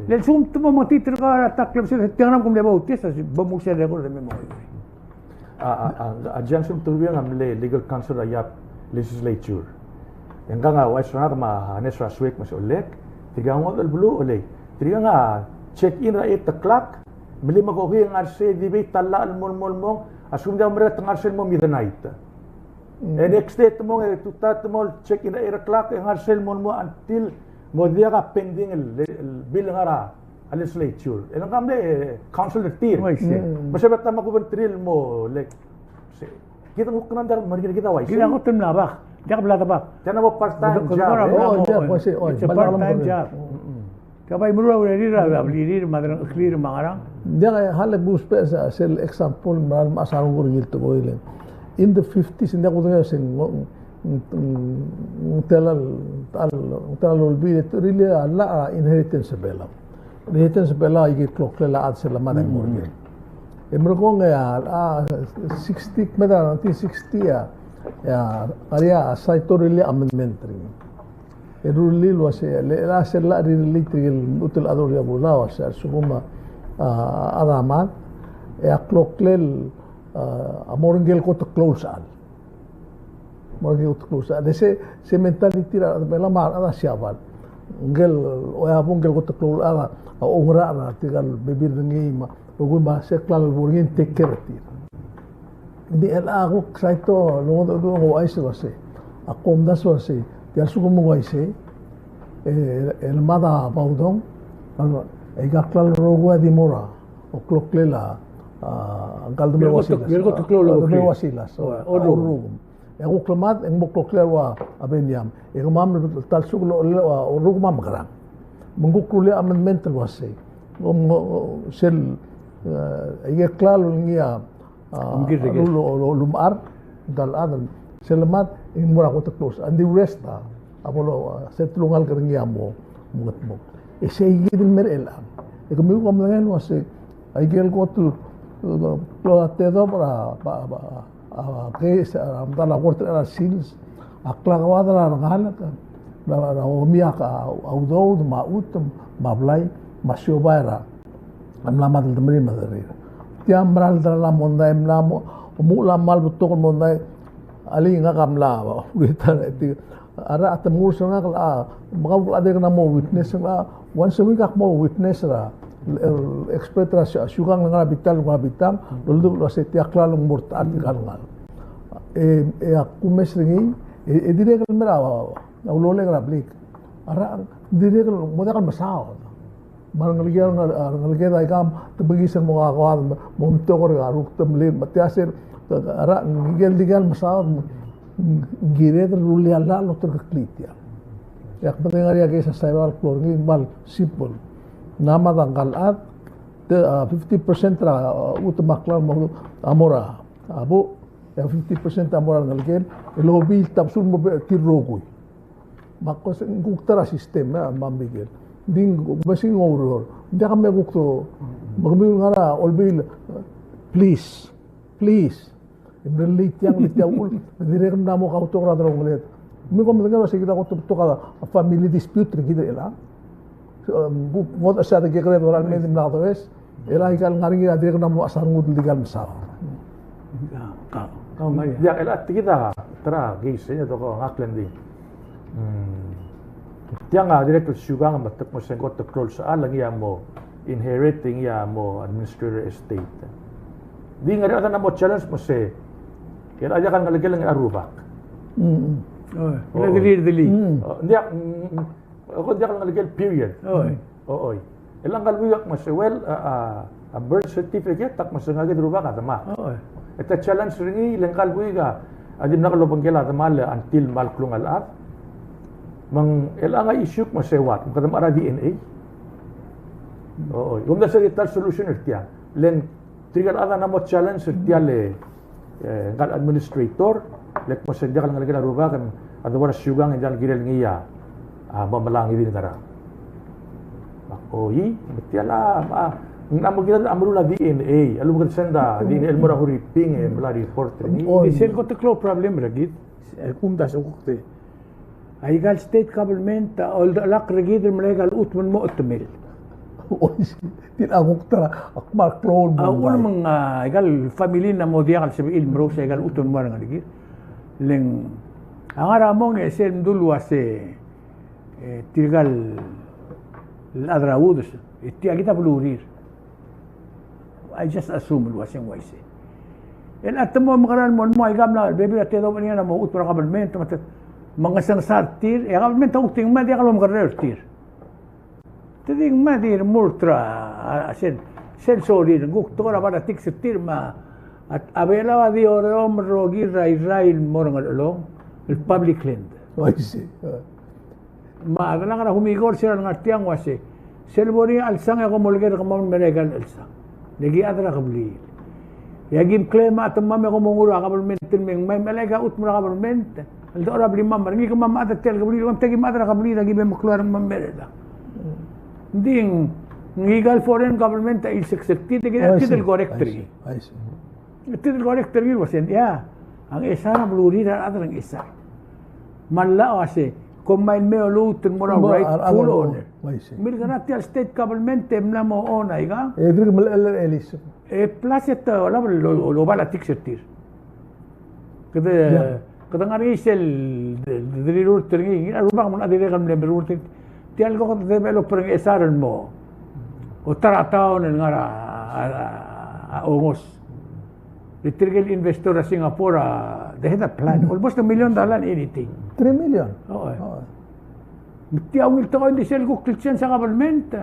Le a lsekum te mo metiit er kau er a ta el klebesei, tiang a rechad me ke mle vote yes, a bo mo sel record e me mo chiuii. A, a, a, a Johnson Iturbeng a mle legal counsel er a Yap legislature. E ngkang a uaisei er ngak me a Nesra Suek me se olek, tirkang a ngodech el beluu, olei. Tirkang a check in er a eight o'clock, Melim e koki e ngar er sei, debate a llach el mo, mo, mo, a lsekum diak merek e te ngar er sei el mo midnight. Mm. E next day te mong e tutau te mo check in er a eight o'clock, e ngar er sei el mo, mo until mo diak a pending el, el bill el ngar er a legislature. E le ng mle, eh, council er tir. Oh, I see. Mm. Me se beta me a kubengterir el mo, like, se, kid a kuk kena ng diak, me kid a uaisei. Kid a kot el mla bak. Diak bla de bak. Tia ng mo part-time job, eh. Oh, diak, uaisei, oh, it's a part-time job. Mm-mm. Ke bai meruul a urerir a, a blirir me a delengcheklir me a ngerang. Ng diak, e, hale bus pe se, sel example, me a, me a sal nguu er ngii el tekoi el. In the fifties, ng diak kudengei se ng, ng, ng, ng telal, tal, ng telal olbiil, e te, really, a llach a inheritance er a Belau. Inheritance er a Belau, aike el kloklel a chad sel lemad e ng mo er ngii. E merekong e a, a, sixty, me a nineteen sixty a, a, ngar er ngii a Saito Relay Amendment er ngii. E rullii el uasei, le, le sel llach a rirellii tirke el lmuut el chad er a Belau el uasei, a lsekum a, a, a chad a mad, e a kloklel, a, a mo er ngike el kot el klou el sechal. Mo er ngike el kot el klou el sechal. E se, se mentality er a, me a lemad a Siabal. Ngike el, oeab ngike el kot el klou el chad a, a oungerachel er tirka el bebil er ngii me a, rokui me a se klalo el bo er ngii e take care er tir. Ng di el a kuk Saito, longedecheduch e ng ouchais el uasei. Ak omdasu el uasei, tia el lsekum ng uaisei, e, e lemad a Baudong, aika el klalo el rokui a di mo er a, o kloklel a, a, ngka el Demereu Wasilas. Ngka el Demereu Wasilas, o, o, Orrukem. E a kuk lemad, e ng mo kloklel a ua, a Beniam. E kemam el ta el lsekum el, el, a, Orrukem a mekerang. Me ng kuk rullii a amendment el uasei. Ng, ng, sel, e, aike el klalo el ngii a, a, ungil er a ikel, lu-, lu-, lumechar, ngka el chad, sel lemad, e ng mo er a kot el klou el sechal. And the rest a, a bo lo, a, se telungalek er ngii a mo, mo mengetmokl. E sei kid el mei er chelechang. E kemiu kom medengei el uasei, aike el kot el, el, el, tedobech er a, ba, ba, a, case, a, medal a court er a sils, a klakoad er a rengalek, er a, er a omiak a, a udoud, me a chutem, me a blai, me a siobai er a, a mla mad el demerir me a derrir. Tia mera el delal a mondai, mla mo, omuchel a kmal betok el mondai, alii ngak a mla, uriul er tir, a rechad a te mengurs er ngak el, a, me kau a dirk mla mo witness er ngak, once a week ak mo witness er a, el expert er a siu-, siukang el ngar er a bitang, ngar er a bitang, el oldubech el uasei tia klalo ng mo er a ta er tirka el ngalek. E, e ak kumes er ngii, e, e dirrek el mei er a, a ulolek er a blik. A rechad, dirrek el, mo diak el mesaod. Me a rengeleked, a rengeleked a ikang, te mekiis el mo kakoad, mo omtok er a rukdemelir, me tia sel, a rechad, ngike el dikea el mesaod, ng kired el rullii a llach el oterekeklii tia. E ak medengei a case er a Saibar el klou er ngii, kmal simple. Ng mad a ngka el chad, te, a, fifty percent er a, a, chutem a klalo, a mo er a, a buch, e a fifty percent a mo er a rengelekel, el obiil, tabsul mo be-, tir el rokui. Me ak kmo se ng kuk ta er a system, e, me a Miguel. Ng di ng kuk mesing oureor. Ng diak me kuk to, me kemiu el ngar er a olbiil, please, please. E mrellii tiang, le tia uchul, me dirrek el mla mo kautok er a delongeled. Me kom medengei el uasei kid a kot el betok a family dispute er kid er chelechang. Ng kuk ngodech a sel kekerei el dorael el mei e di mla domes. E le aika el ngar er ngii a dirrek el mla mo mechas a rengud el dikea el mesaod. Ka, ka, ka, Maria. Diak, e le a tekid a ta er a case, e, e doko ngak le ng di. Mm. Tiang a dirrek el siukang me te kmo se ng kot el klou el sechal, ngii a mo inherit, ngii a mo administrator estate. Di ngar er ngii a chad a mo challenge me se, e le a diak el ngelekel a rubak. Mm. Oh, e le a delii, delii. Mm. Oh, diak, mm, mm. Ko diak el ngelekel, period. Oi. O, oi. E le ngka el buik a kmo se, well, a, a, a birth certificate a kmo se ngak e di rubak a demak. Oi. E te challenge er ngii, le ngka el buik a, a dimlak lobengkel a demal until me a klungel a chad. Me ng, e le ngka a issue a kmo se what, me kede mo er a D N A. O, oi. Kumdasu e di ta el solution er tiang. Le ng tirka el chad a mla mo challenge er tia el, e, ngka el administrator, le kmo se ng diak el ngelekel a rubak, e a debo er a siukang e ng diak el kirel ngii a, a, mo melai a ngii di el ngar er a. Oi, me tia el, a, ng mla mo kirel a meruul a D N A, a lebo kede send a D N A el mo er a Huriping, e melai a report er ngii. Oi. Sel kot el klou el problem er kid, e, kumdasu e kuk te Aika el state government a oldechelakl er kid el mla aika el chutem el mo chetemel. Oi, tia a kuk ta er a kmal klou el mondai. A uchul me ng, a, aika el family a mo diak el sebechir el merous aika el chutem el mo er a rengelekir. Le ng, a ngar er a mong e sel mdu el uase, e, tirka el chad er a Udes, e tia kid a belurir. I just assume el uasei ng uaisei. El a te mo mekerang el mo, mo aika el mla, bebil a tedobech er ngii a mo chutem er a government, me te, me ngesonges er tir, e a government a kuk di ngmai, diak el omekerreu er tir. Te di ngmai di remurt er a, a, sel, sel sorir, ng kuk tekoi er a politics er tir me a, a Belau a di oreomel el rokir er a Irrai el mo er a Ngerchelong, el public land. Uaisei. Me a delak er a kumikor sel lengar tiang uasei, sel bo er ngii a chelsang e kom oleker er kemam el mei er aika el chelsang. Le ki chad er a kebliil. E aki mklem a chedemam e kom ongureor a government el mei, me ng mei el aika chutem er a government el dechor a blimam, me a ngii kemam a chad er tia el kebliil, kemam tia ki mechad er a kebliil, aki mei meklou a rengmam el mei er chelechang. Ng di ngika el foreign government a ilseksek er tir, e kid a, oh, I see, kid el correct er ngii. I see. Tir el correct er ngii el uasei, ia, a Ngchesar a belurir a rechad er a Ngchesar. Me a llach a uasei, kom mei el mei a lmuut el mo er a, mo er a rightful owner. Uaisei. Milkera tia el state government e mla mo own aika. E dirk melechell er a elise. E plus e te olab el lo, lo, lobal a tiks er tir. Kede, ia, kede ngar er ngii sel de, de, de rirurt er ngii, ngii a rubak me ng dirrek el mle merurt er ngii. Tia el kuk develop er a Ngchesar el mo, o ta er a town el ngar er a, a, a, a ongos. Le tirke el investor er a Singapore a, they had a plan. Almost a million dollar in anything. Three million? Oo. Oo. Me tia ungil tekoi, ng di sel kuk klchensel a government.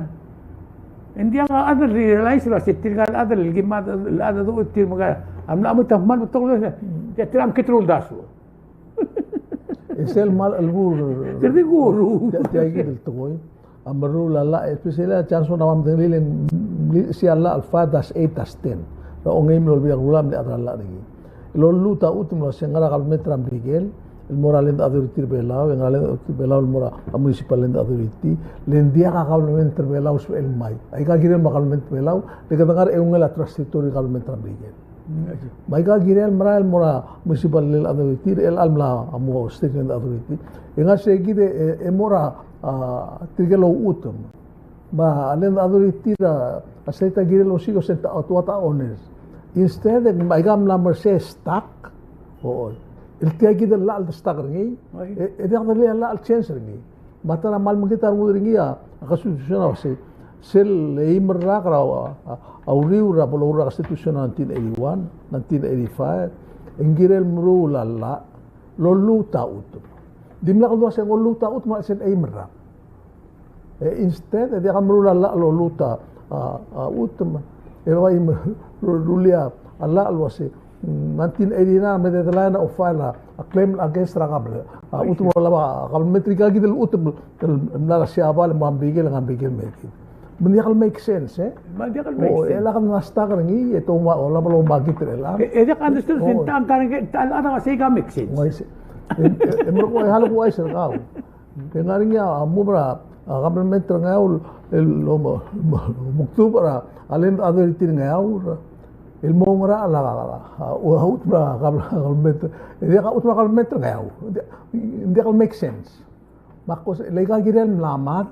Ng diak a chad el realize el uasei tirka el chad el ki mad, el chad a duch tir me ka, a mla mo ta kmal betok el uasei, tia tir a mekngit er a uldasu. E sel kmal chelbuul. Tia, tia kid el tekoi a meruul a llach, especially a chance er a medengelii el, el, sel llach el five dash eight dash ten er a ongeim el Olbiil er a Kelulau el mle chad er a llach er ngii. El lolluut a chutem el uasei ng ngar er a government er a Merikel el mo er a Land Authority er a Belau, e ng ngar er a Land Authority er a Belau el mo er a Municipal Land Authority, le ng diak a government er a Belau el sebechel el mei. Aika kirel me a government er a Belau, le kede ngar er a eungel a transitory government er a Merikel. Me aika kirel el merael el mo er a Municipal Land Authority, el a mla mo State Land Authority. E ngar sei kid e, e mo er a, a, tirke el ouchutem. Me a Land Authority er a, a state a kirel el osiik el uasei te, te ua a owners. Instead e aika mla mo er sei stock, o, el tia kid el llach el stock er ngii, e, e diak de lei a llach el change er ngii. Me a ta er a kmal mekngit a rengud er ngii a, a Constitution a uasei, sel eim el rak er a, a, a uriul er a bo loruul er a Constitution er a nineteen eighty-one, nineteen eighty-five, e ng kirel el meruul a llach, lolluut a chutem. Dimlak el uasei ng lolluut a chutem er a chelsel eim el rak. E instead, e diak a meruul a llach el lolluut a, a, a chutem. E bai me, ru-, rullii a llach el uasei, nineteen eighty-nine, me de delai a file a, a claim against er a government. A chutem el olab a government er aika kid el chutem el mla er a Siabal el mo er a Merikel, e ng ngar er a Merikel me kid. Me ng diak el make sense, e? Me ng diak el make sense. O, e lak a stock er ngii, e te ua, olab el omakit er chelechang. E, e diak understand, o, sel ta el ngar er ngii, ta el chad a uasei ka make sense. Uaisei. E, e, e merekong e a lak uaisei er kau. E ng ngar er ngii a mo er a, a, government er a Ngeaur el, el mo, mo, mo, mo kdubech er a, a Land Authority er a Ngeaur el mo ngerachel a, a, a, a chutem er a gov-, government. E diak a chutem er a government er a Ngeaur. Ng diak, ng diak el make sense. Me a ko se, le aika kirel mla mad,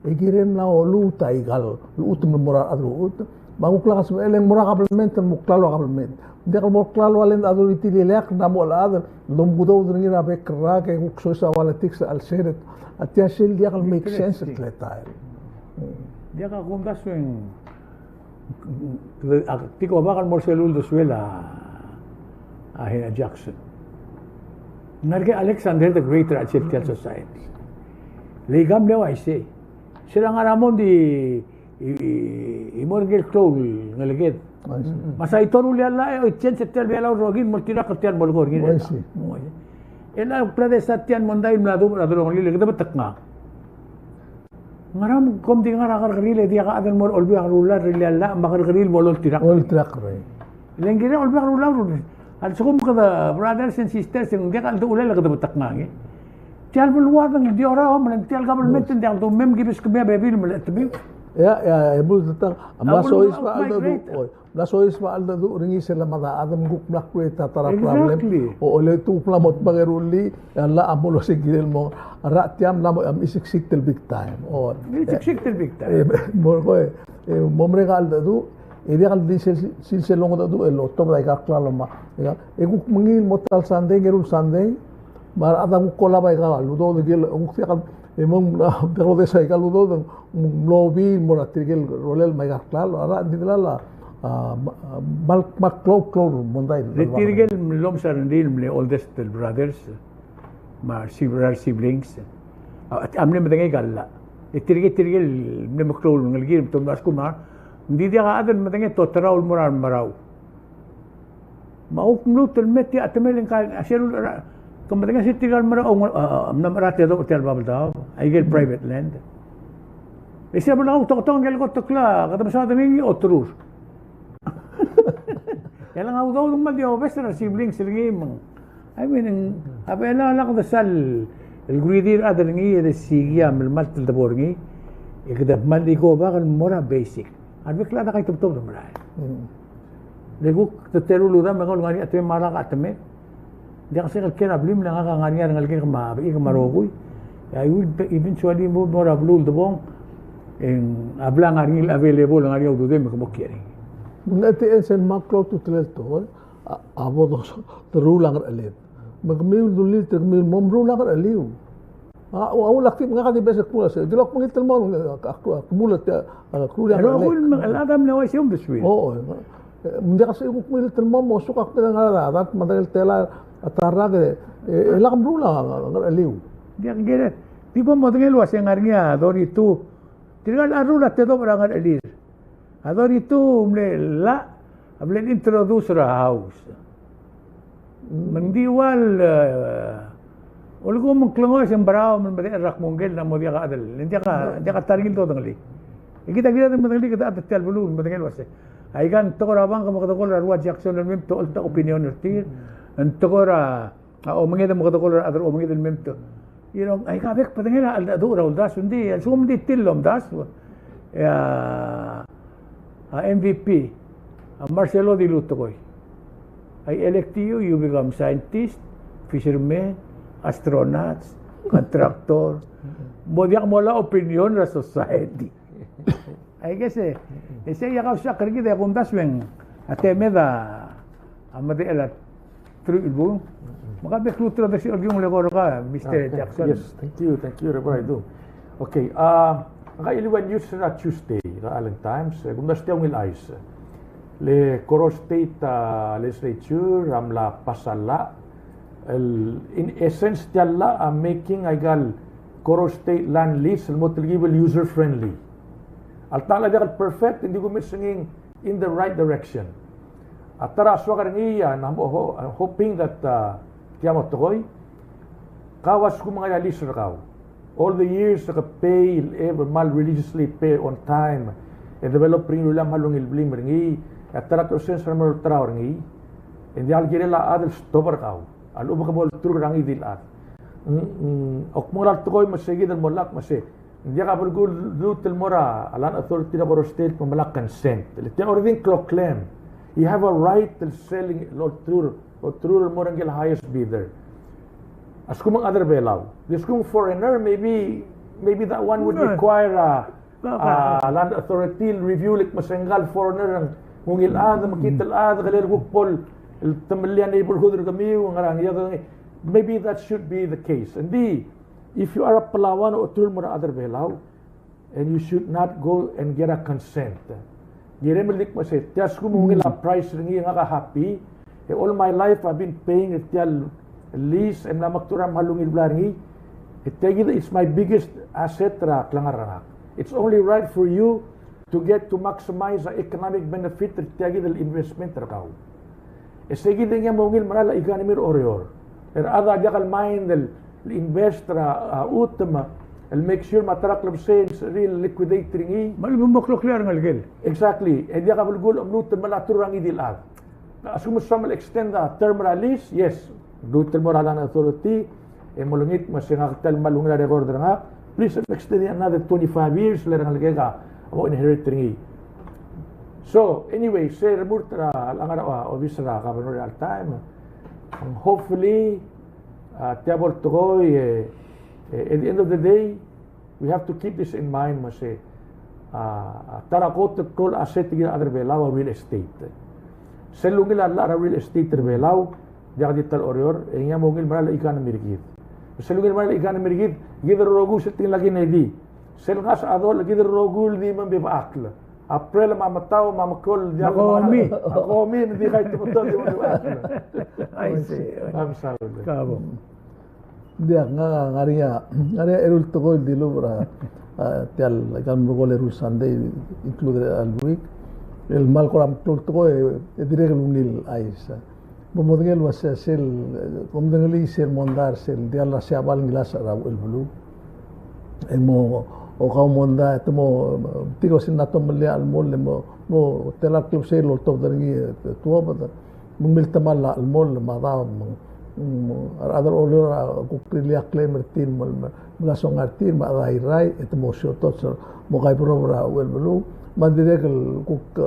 e kirel mla lolluut aika el chutem el mo er a rechad el chutem. Me a kuk lak a sebechel e ng mo er a government el mo klalo a government. Ng diak el mo klalo a Land Authority el ileakl, ng mo chelecha el domkudoud er ngii er a bek el rak e kuk soiseb a politics el seret. A tia sel diak el make sense el teletael. Diak a kumdasu e ng, a, di ko bak el mo er sel uldesuel a, a Henry Jackson. Ng ngar er ngii a Alexander the Great er a chelsel tia el society. Le aika mle uaisei. Sel ngar er a mondai e, e, e mo er ngii el klou el ngeleked. Uaisei. Me a Saito a rullii a llach e change er tia el Belau el rokir el mo oltirakl er tia el molekoi er ngii. Uaisei. E a bla desa tia el mondai el mla dubech er a delongelir e kede betekngang. Ngera me kom di ngar er a kerrekeriil e diak a chad el mo er a Olbiil er a Kelulau el rullii a llach me a kerrekeriil el mo oltirakl? Oltirakl er ngii. Le ng kirel a Olbiil er a Kelulau, a lsekum kede brothers and sisters, e ng diak a cheldecheduch el kede betekngang. Tia el beluad ng di oraomel, e ng tia el government ng diak el duumem, kibeskemiu a bebil me le chetemiu. Ia, ia, e mle tang, a mla soiseb a cheldecheduch, oi, mla soiseb a cheldecheduch er ngii sel lemad a chad me ng kuk mla create a ta er a problem. Exactly. O, o le te kuk mla mo tmang e rullii, e a llach a mo losengkir el mo, a rechad tia a mla mo, a mle succeed el big time. O, mle succeed el big time. E, mo, ko, e, mo merek a cheldecheduch, e diak el di sel, sel, sel longedecheduch el otobed aika el klalo me a, e kuk mengiil el mo ta el Sunday, ng eru el Sunday, me a rechad a kuk olab aika el udoud, e kuk diak el, e mo, diak lodesa aika el udoud, ng mlo obii el mo er tirke el rolel me aika el klalo, a rechad a di delal a, A, ma-, mal, mal klou, klou el mondai. Le tirke el mlo mesa rengrir el mle oldest el brothers, me a si-, er a siblings. A, a mle medengei a llach. E tirke, tirke el mle meklou el ngelekir, me te mla skuul me a, ng di diak a chad el medengei a toterau el mo er a remerau. Me a kuk mluut el me tia a temel e ng ka, a sel, ke medengei a se tirka el merau, a, a, mla mera el tedobech er tia el Babeldaob, aike el private land. E se a bla kau tokotong el kot el kla, kede mesaod er ngii a oterur. E le ng a udoud me ng di obes er a siblings er ngii me ng. I mean, a Belau a lak de sal el greedy er a chad er ngii e de siik a melemalt el debo er ngii. E kede kmal di go back el mo er a basic. A rebek el chad a kaitebetobed el merael. Le kuk te teru el udoud me ng ngar er ngii a temem me a lak a temem. Ng diak sel ker a blim le ngak a ngar er ngii a rengelekek me a bechik me a rokui. E I will eventually move mo er a beluu el debong. E ng a bla ngar er ngii el available, ngar er ngii a ududem me ke mo kiei er ngii. Me ng at the end sel me a klou a ultutelel tekoi, a, a bo doteruul a ngercheled. Me kemiu el dulii, te kemiu el mo meruul a ngercheliu. A, a ulak ti, ngak a di beches el kmu el se, di lak mengilt el mo, a, a, a, kmu el te, a, kmu el. Rokui el me, el chad a mle uaisei e omdesuir. O, o, e, ng diak se kuk mengilt el mo, mosuk a kmo ng ngar er a, a, a, me a dengel tela, a ta er a ke, e, e lak meruul a, a, a ngercheliu. Diak, ng kired. Di bo modengei el uase ng ngar er ngii a thirty-two. Tirka el cherrul a tedobech er a ngerchelir. A thirty-two mle llach, a mle introduce er a House. Me ng di ua el, e, ulekum ng klengoes e ng berau me ng medechel er a kmungkel, ng mo diak a chad el, ng diak a, diak a ta er ngii el dodengelii. E kid a kired el medengelii kede chad er tia el beluu el medengei el uase, aika ng tekoi er a bank me kede call er a rua Jackson el mei me te oltak a opinion er tir, ng tekoi er a a omenged me kede call er a chad er a omenged el mei me te. You know, aika bek bedengel a cheldecheduch er a uldasu, ng di, a lsekum ng di tir el omdasu. E a, a M V P, a Marcelo dilu tekoi. I elect you, you become scientist, fisherman, astronauts, contractor. Mo diak molai a opinion er a society. I guess, e, e sei a kau sak er kid e kumdasu e ng a temed a medechel a truich el bung. Me ka bek el ultutelel a desiik el kiung el eko er kau, Mister Jackson. Yes, thank you, thank you, Reverend. I do. Okay, a, ngak a iliuan news er a Tuesday er a Island Times, e kumdasu tia ungil chais. Le Koror State, a, Legislature a mla pass a llach el, in essence, tia el llach a making aika el Koror State land lease el mo telkib el user friendly. Alta ng diak el perfect, ng di kumes er ngii in the right direction. A ta er a soak er ngii a, I'm ho-, I'm hoping that, uh, tia mo tekoi, kau a lsekum ng ngar er ngii a lease er kau, all the years ke pay, e kmal religiously pay on time, e develop er ngii el uleam el ungil blim er ngii, e a ta er a klou el sens er a mo olterau er ngii, e ng diak el kirel a chad el stop er kau a lechub e ke bo lolturk er a ngii di el chad. Mm, mm, ak mo er a tekoi me se kid el mo lak me se ng diak a belkul el lmuut el mo er a Land Authority er a Koror State me melai a consent. Le tia already ng kloklem. You have a right el sell, el olterau, olterau el mo er ngii el highest bidder. A lsekum ng chad er a Belau. A lsekum ng foreigner, maybe, maybe that one would require a, a Land Authority el review, like, me se ngka el foreigner a ng ungil chad, mekngit el chad, kele kuk bo el temellii a neighborhood er kemiu, ngerang, maybe that should be the case. Ng di, if you are a Palauan a olterau el mo er a chad er a Belau, and you should not go and get a consent. Kirem el di kmo se, tia a lsekum ng ungil a price er ngii e ngak a happy, e all my life I've been paying er tia el lease, e mla mekdechor a kmal ungil blai er ngii, e tia kid, it's my biggest asset er a klengar er ngak. It's only right for you to get to maximize a economic benefit er tia kid el investment er kau. E se kid e ngii a mo ungil merael a economy er a Oreor. E a rechad a diak el mind el invest er a, a chutem el make sure me a ta er a klebesei e ng sebechir el liquidate er ngii. Me a lebo mo kloklir a rengelekel. Exactly. E diak a belkul a lmuut el melai a term er a ngii di el chad. A lsekum ng soam el extend a term er a lease, yes. Lmuut el mo er a Land Authority, e mo olengit me se ngak tia el kmal ungil a record er ngak, please extend it another twenty-five years, le rengelekek a mo inherit er ngii. So, anyway, se remurt er a, a ngar er a, a, obis er a governor er a all time. And hopefully, a, tia bo el tekoi, e, e, at the end of the day, we have to keep this in mind, me se, a, a ta er a kot el klou el asset er kid el chad er a Belau a real estate. Sel ungil a llach er a real estate er a Belau, diak di ta er a Oreor, e ngii a mo ungil merael a economy er kid. Sel ungil merael a economy er kid, kid el rokui sel tekingel a Kennedy. Sel ngasech a dolech, kid el rokui el di mei me bebechakl. April me a metau me a meklou el diall. Me a komi. Me a komi, me di kai te metol di uluakl. I see. I'm sorry. Kabo. Diak, ngak a ngar er ngii a, ngar er ngii a eru el tekoi el dilubech er a, a, tia el, ika el merekong el eru el Sunday, include a week. El kmal kora meklou el tekoi, e dirrek el ungil chais. Bo modengei el uasei sel, kom medengelii sel mondai er sel diall er a Siabal el ngilasech er a uchelbeluu. E mo, o kau mondai, e te mo, tirke el sel mla tomellii a chelmoll, e mo, mo tela el klebesei el oltobed er ngii, e tuobed. Me ng miltemall a chelmoll me a daob, me ng, me ng, a rechad er a Oreor a kuk rirellii a claim er tir, me, me, me mla songa er tir, me a chad a Irrai, e te mo siotots, mo kaiberob er a uchelbeluu, me a dirrek el kuk, e,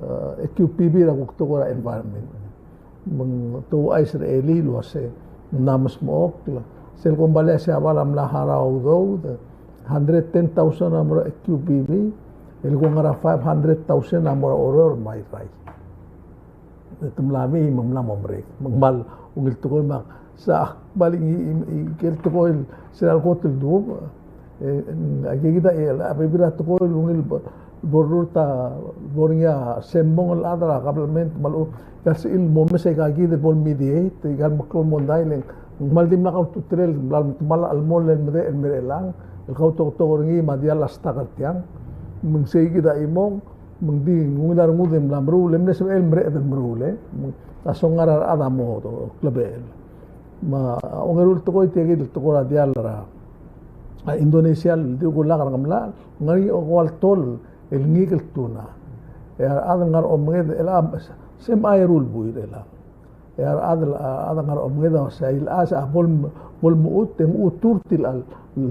e, E Q P B er a kuk tekoi er a environment. Me te ouchais er a elii el uasei, ng mla mesmechokl. Sel kombalii a Siabal a mla harau a udoud, hundred ten thousand a mo er a E Q P B, el kuk ngar er a five hundred thousand a mo er a Oreor me a Irrai. E te mla mei me ng mla mo merek. Me ng kmal ungil tekoi me a, se ak kmal ngii, ngii, ngii, ikel tekoi el sel kot el duubech. E, aike kid a, e, a bebil er a tekoi el ungil bo, bo lorurt a, bo er ngii a semmong el chad er a government me a lechub, e a lsebechir el mo mes aika kid el bo le mediate, e aika el meklou el mondai, le ng kmal dimlak a ultutelel, el kmal metemall a chelmoll el medechel el mer chelechang, el kautoketok er ngii me a diall a stock er tiang. Me ng sei kid a chimong, me ng di ungil a rengud e mla meruul, e mle sebechel el mereched el meruul, e. Me a songar a rechad a mo klebechel. Me a ongeru el tekoi tia kid el tekoi er a diall er a, a, Indonesia el di kulak er a Ngemlachel, ng ngar er ngii a ua el tol el ngikel tuna. E a rechad el ngar er a omenged, el a, se mla eru el buil er chelechang. E a rechad el, a rechad el ngar er a omenged a uasei, a chelecha se a bo le, bo lemechut, e ng chutur tir el, el,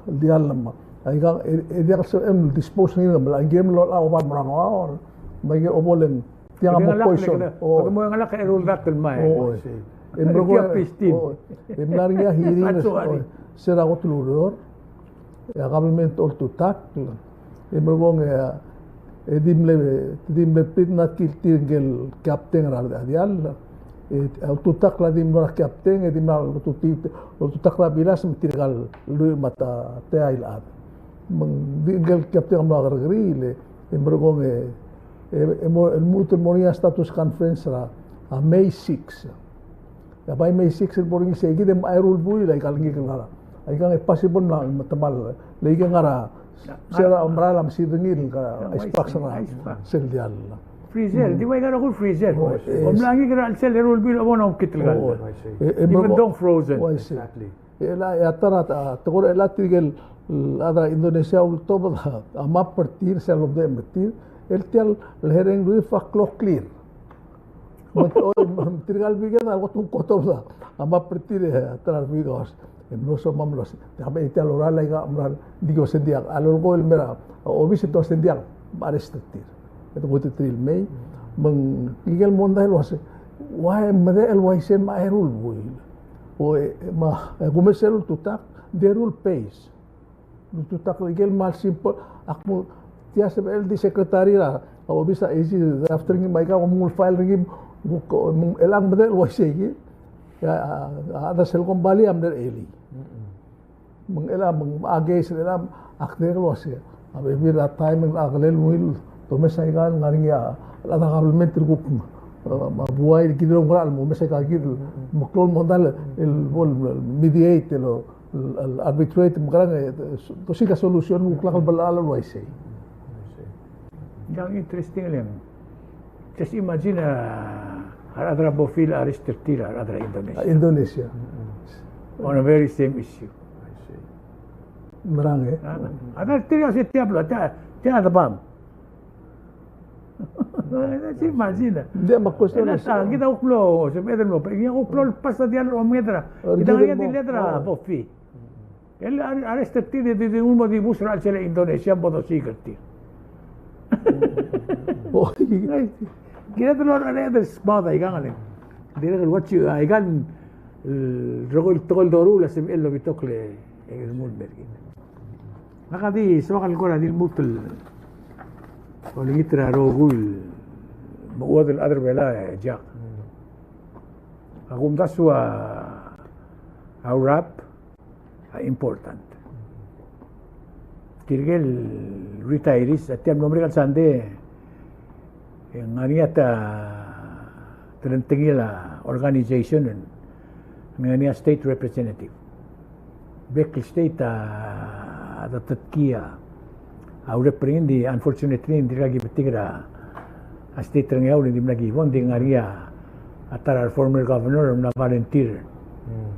el diall me. Aika, e, e diak el sebechem el dispose er ngii er a Ngemlachel, a ngii el oba el mo er a Ngeaur, me aike a obo le ng tiang a mo poison. O. Kede mo ngalek a eru el dak el mai. O, o. E merekong, o, e mla er ngii a hearing, o, se er a kot el ureor. E a government a oltutakl. E merekong e, e di mle, di mle plead not guilty ngike el captain er a diall. E a oltutakl a di mlo er a captain, e di mla oltutakl, oltutakl er a bilas me tirka el lluich me a ta, tia el chad. Me ng di ngike el captain a mlo kerrekeriil, e merekong e, e, e mo, e lmuut el mo er ngii a status conference er a, a May six. E a bai May six el bo er ngii sei kid e mla eru el buil aika el ngikel ngar er a. Aika e possible me ng metemall. Le aike ngar er a, se er a merael a mesid er ngii el ngar er a ice box er a, sel diall. Freezer, di ua aika el rokui el freezer. O, e. Kom mla ngikel er a chelsel eru el buil a bo ng kid el ngar. O, e, e, even though frozen. O, I see. Exactly. E a, e a ta er a, a, tekoi er a chelecha tirke el, el chad er a Indonesia a ultobed a, a map er tir, sel lobedechem er tir, el tia el Herring Reef a kloklir. Me te, o, me tirka el weekend a kot, kot otobed a, a map er tir, e, a ta er a weekend. E mlo soam el uasei, tia el lorael aika a merael, di ko send er ngii a lolekoi el mei er a, a, obis e te send er ngii a, arrest er tir. E te kot er tir el mei, me ng, ngike el mondai el uasei, ua e medechel el uaisei me a eru el buil. O, e, me a, e, kumes er a ultutakl, di eru el base. Ultutakl aike el kmal simple, ak mo, tia sebechel di secretary er a, a obis er a AG, draft er ngii me aika, kom nguu el file er ngii, me ng, me ng, chelechang medechel el uaisei kid, e a, a, a, a chad er sel kombalii a mle er a elii. Me ng chelechang, me ng, a case er chelechang, ak dirrek el uasei, a bebil er a taem e ng, a kelel ungil, te omes aika el ngar er ngii a, a rechad er a government el kuk, e, me a buai el kid el oungerachel el mo omes aika kid el meklou el mondai el bo el mediate el, el, el arbitrate, mekerang, e, te osiik a solution el kuk lak el bla el uaisei. Ng interesting el. Just imagine, a, a rechad er a Bofi a arrest er tir a rechad er a Indonesia. A Indonesia. On a very same issue. Merang, e? A, a, tirka se tia bla, tia, tia de bam. Just imagine. Ng di a question er a, kid a kuk mlo, se me de mlo, kid a kuk mlo el pass a diall el omenged er a, kid a ngar er ngii a diall er a Bofi. El a, arrest er tir e di, di nguu el mo dibus er a chelsel a Indonesia me bo dosiik er tir. Kired el orreched el smaod aikang, le dirrek el uaisei, aikang el rokui el tekoi el doruul a sebechel el obitekl e ng mo el mer kid. Ngak a di soak el kora di lmuut el olengit er a rokui el mechuodel el chad er a Belau, e Jack. Ak omdasu a, a wrap a important. Tirke el retirees, a tia el mlo merek el sandei, e ng ngar er ngii a ta, ta el telengtengil a organization, e ng ngar er ngii a state representative. Bek el state a, a ta, ta el kid a, a urep er ngii, ng di unfortunately, ng dirkak ki betik er a, a state er a Ngeaur, ng di mla ki bo, ng di ngar er ngii a, a ta er a former governor, a mla volunteer. Hmm.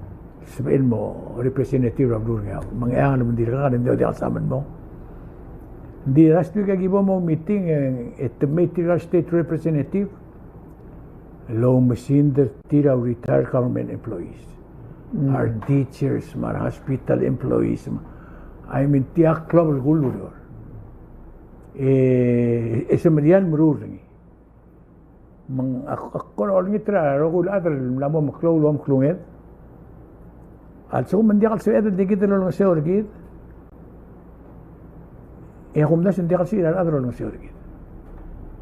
Sebechel el mo representative er a beluu er a Ngeaur. Me ng eangel me ng dirkak, ng di diak el samel mo. Ng di last week a ki bo mo meeting, e, e te mei tirka el state representative, el oumesingd er tir a retired government employees. Mm. Our teachers, me a hospital employees, me a, I mean, tia el klou el belkul el ureor. E, e se merial meruul er ngii. Me ng ak, ak kora olengit er a rokui el chad el mla mo meklou el omeklunged. A lsekum ng diak el sebeched el di kid el olengeseu er kid, e a kumdasu e ng diak el sebechir a rechad el olengeseu er kid.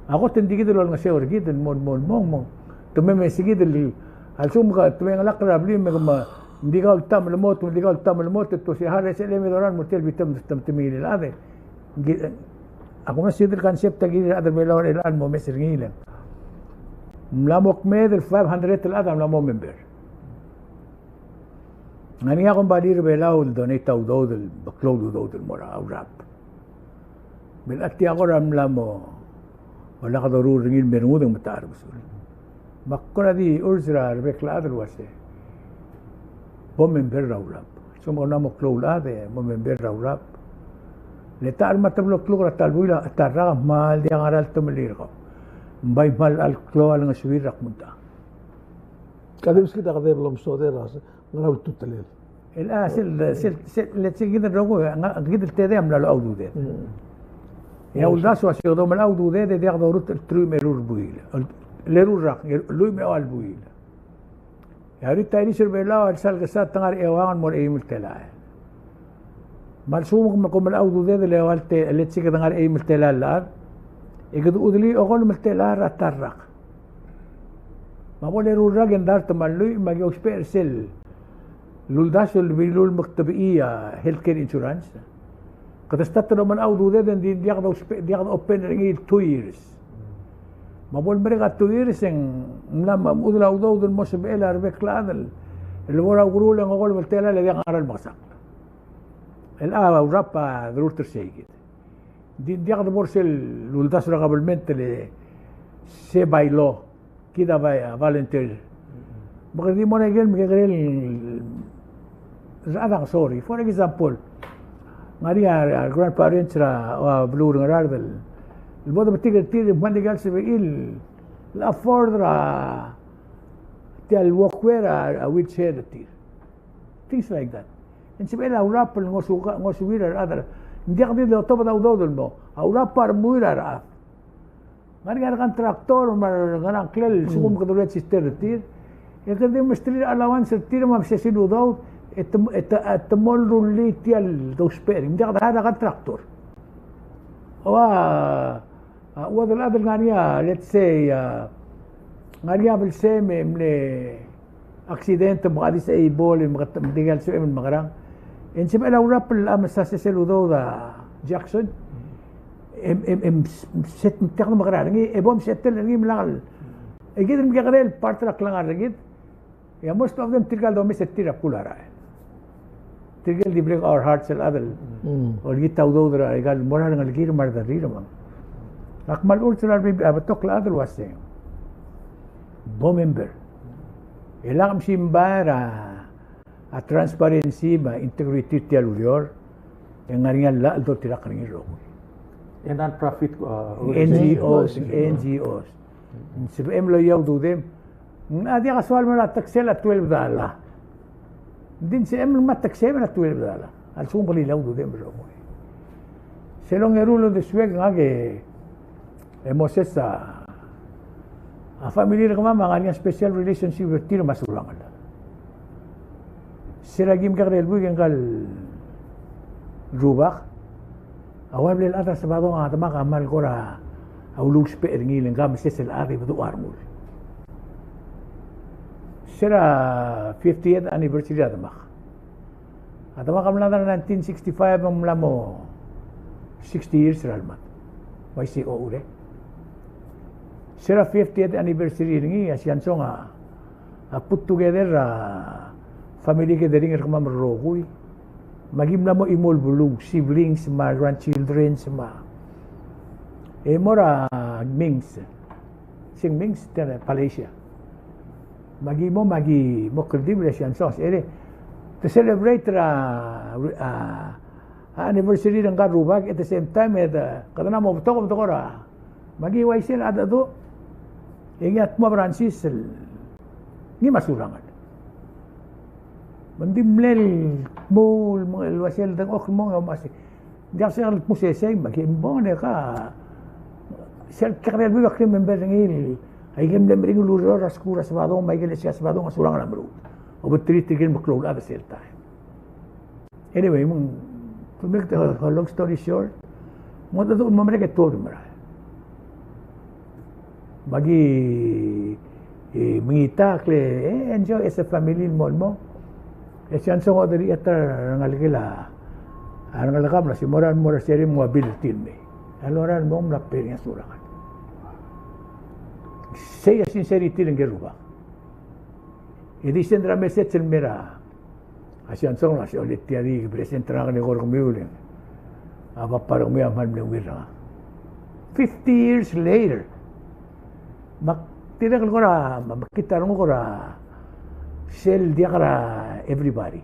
A kot e ng di kid el olengeseu er kid el mo, mo, mo, mo. Te me mesa kid el, a lsekum ke te mengelakl er a blil me ke me ng di kau el ta el mo, te me ng di kau el ta el mo, te tuasei a rechad er a S L M e dorael el mo er tia el bita me te, te, te mengilel a chad. Ng di, a kumdasu e di el concept a kirir a rechad er a Belau er chelechang el mo mes er ngii el mla mo kmeed el five hundred el chad a mla mo member. Ng ngar er ngii a kombalii er a Belau el donate a udoud el, beklou el udoud el mo er a URAP. Me a tia kora mla mo, o lak doruul er ngii el me rengud e ng metacherbesul. Me ak kora di urge er a rebek el chad el uasei, bo member er a URAP. So me ng mla mo klou el chad e mo member er a URAP. Le ta er a me a teblo el kluk er a ta el buil a ta el rak a kmal diak a ngera el temellii er kau. Ng bai kmal a klou a lengesuir er a kmo ng ta. Ka di meskid a kede blo msodel a se, ngera ultutelel. El, a, sel, sel, sel, le se kid el rokui, a, kid el tedei a mla locha ududed. Mm. E a uldasu a se kede mo locha ududed e diak doruul el teruich me a eru el buil. El, eru el rak, el lluich me a eua el buil. E a retirees er a Belau a lsal kesai te ngar er a euang el mo er a eim el telael. Me a lsekum kom, kom locha ududed el eua el te, le se kede ngar er a eim el telael el chad, e kede chudelii a okolem el telael er a ta el rak. Me a bo leruul el rak e ng dart me a lluich me aki ousbech er sel uldasu el bilul me ke tebechii a healthcare insurance. Kede start el mo locha ududed e ng di diak dousbech, diak dousbech er ngii el two years. Me a bo lemerek a two years e ng mla mo mechudel a udoud el mo sebechel a rebek el chad el bo er a ukeruul e ng okolem el telael e diak a ngera el mekesakl. El a URAP a derurt er sei kid. Di, diak de bo er sel uldasu er a kabelment el se by law, kid a bai, a volunteer. Me kede di mo er a ikel mekekerei el rechad a, sorry. For example, ng ngar er ngii a, a grandparents er a, a beluu er a Ngaraard el bo de betik er tir, me ng di kmal sebechir el afford er a tia el walkway er a, a wheelchair er tir. Things like that. E ng sebechel a URAP el ngosuka, ngosuir a rechad. Ng diak di lotobed a udoud el mo. A URAP a remuir a rechad. Ng ngar er ngii a recontractor me a rengerang, klel a lsekum kede register er tir, e kede mesterir a allowance er tir me a mesesei el udoud, e te, e te, e te mo rullii tia el dousbech er ngii. Ng diak de hire a contractor. Ua, a, ua de chad el ngar er ngii a, let's say, a, ngar er ngii a belsem e mle accident me ke disable, me ke, me tirke el sebechem el mekerang. E ng sebechel a URAP el mesa sesei el udoud a Jackson. Em, em, em, set, me tia kede mekerang er ngii, e bo msettle er ngii me lak el. E kid el mekekerei el part er a klengar er kid. E a most of them tirka el domes er tir a bkul a rael. Tirke el di break our hearts el chad el. Mm. Olengit a udoud er aika el mo er a rengelekir me a rederrir me ng. Ak kmal urge er a rebebil, a betok el chad el uasei, bo member. E lak msimbai er a, a transparency me a integrity er tia el ureor. E ng ngar er ngii a llach el doltirakl er ngii el rokui. E non-profit, uh, N G Os, organization. N G Os. Ng sebechem el loia a ududem. Ng diak a soal el mo er a teksel a twelve dollar. Ng di ng sebechem el mo er a teksem er a twelve dollar. A lsekum ke lilia a ududem el rokui. Sel ongeru el uldesuek ngak e, e Moses a, a family er kemam a ngar er ngii a special relationship er tir me a Surangel. Se er a ki mekekerei el buik e ngka el rubak a ua blal chad er a Sebadong a demak a kmal kora uluusbech er ngii le ngka a meses el chad e bedul a rengul. Se er a fiftieth anniversary er a demak. A demak a mla er a nineteen sixty-five me ng mla mo Sixty years er a lemad. Uaisei a uchul e. Se er a fiftieth anniversary er ngii, a Siansong a, a put together er a family gathering er kemam el rokui. Me aki mla mo chimo el beluu, siblings, me a grandchildren, me a. E mo er a Mings. Sing Mings, tia el Palasia. Me aki mo, me aki mo kldibel e a Siansong, e le, te celebrate er a, a, a anniversary er ngka el rubak, at the same time, e te, kede mla mo betok, betok er a. Me aki uaisei el cheldecheduch, e ngii a dmu a Francis el, ngii me a Surangel. Me ng di mle el dmu el, el uaisei el dengchokl el mong e omes. Ng diak sel dmu sesei, me aki bong e ka, sel kekerei el bebil a remember er ngii, aike el mle meringel el ureor er a skuul er a Sabadong, me aike el ua se a Sabadong a Surangel a meruul. Obengterir tirke el meklou el chad er sel taem. Anyway, me ng, to make the long story short, me ng cheldecheduch el mo merek e tuobed el merael. Me aki, e, mengitakl e, e, enjoy as a family el mo, el mo. E a Siansong a oderchii a ta er a rengelekel a, a rengelekam el uase mo er a, mo er a serim me a ua Bill er tir el mei. A lorael el mo mla pay er ngii a Surangel. Sei a sincerity er ngike el rubak. E di send er a message el mei er a A Siansong el uase, ole tia di present er ngak el eko er kemiu el, a papa er kemiu a kmal mle ungil er ngak. Fifty years later. Me ak dirrek el kora, me ak kid a renguk er a sel diak er a everybody.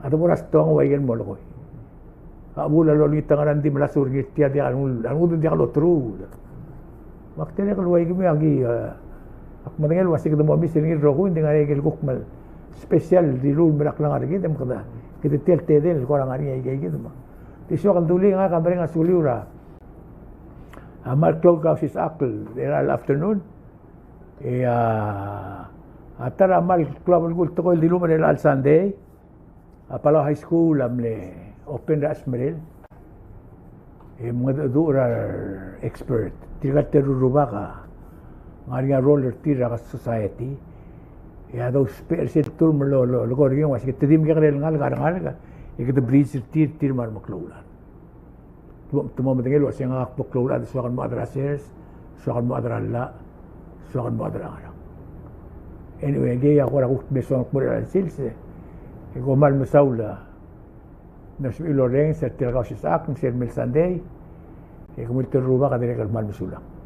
A debo er a stoang ua ikel molekoi. A chebuul a lolengit a ngerang, ng di mla suur er ngii er tia, diak a rengul, a rengud ng diak loteruul. Me ak dirrek el ua ikemiu, aki, e, ak medengei el ua se kede mo omes er ngii el rokui, ng di ngar er ngii a ikel kuk kmal special el dilu el mera el klengar er kid, me kede, kede tia el tedei el kora ngar er ngii a ika ikid me. Di soak el dulii, ngak a mereng a suliu er a, a kmal klou el kausisechakl er a chelecha el afternoon. E a, a ta er a kmal klou a belkul el tekoi el dilu me er a chelecha el Sunday. A Palau High School a mle open er a chesmerel. E mengedecheduch er a re expert. Tirka el teru el rubak a ngar er ngii a role er tir er a society. E a dousbech er sel term el lo, lo, lo, leko er ngii el ua se kede di mekekerei el ngalek a rengalek, e kede bridge er tir, tir me a remeklou el chad. Te mo, te mo medengei el ua se ngak a kbo klou el chad, soak el mo chad er a sers, soak el mo chad er a llach, soak el mo chad er a ngerang. Anyway, ngii a kora kuk mle soak el kmo er a sils, e kom kmal mesaul el mlo sebechir el orrenges er tia el kausisechakl, me sel mei el Sunday, e kemiu el teru el rubak a dirrek el kmal mesulang.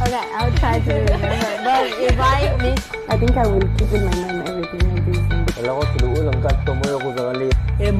Okay, I'll try to remember. But if I miss, I think I will keep in my mind everything I do. Kailangan ko suluul ang kanto mo yung kuzangali. Em,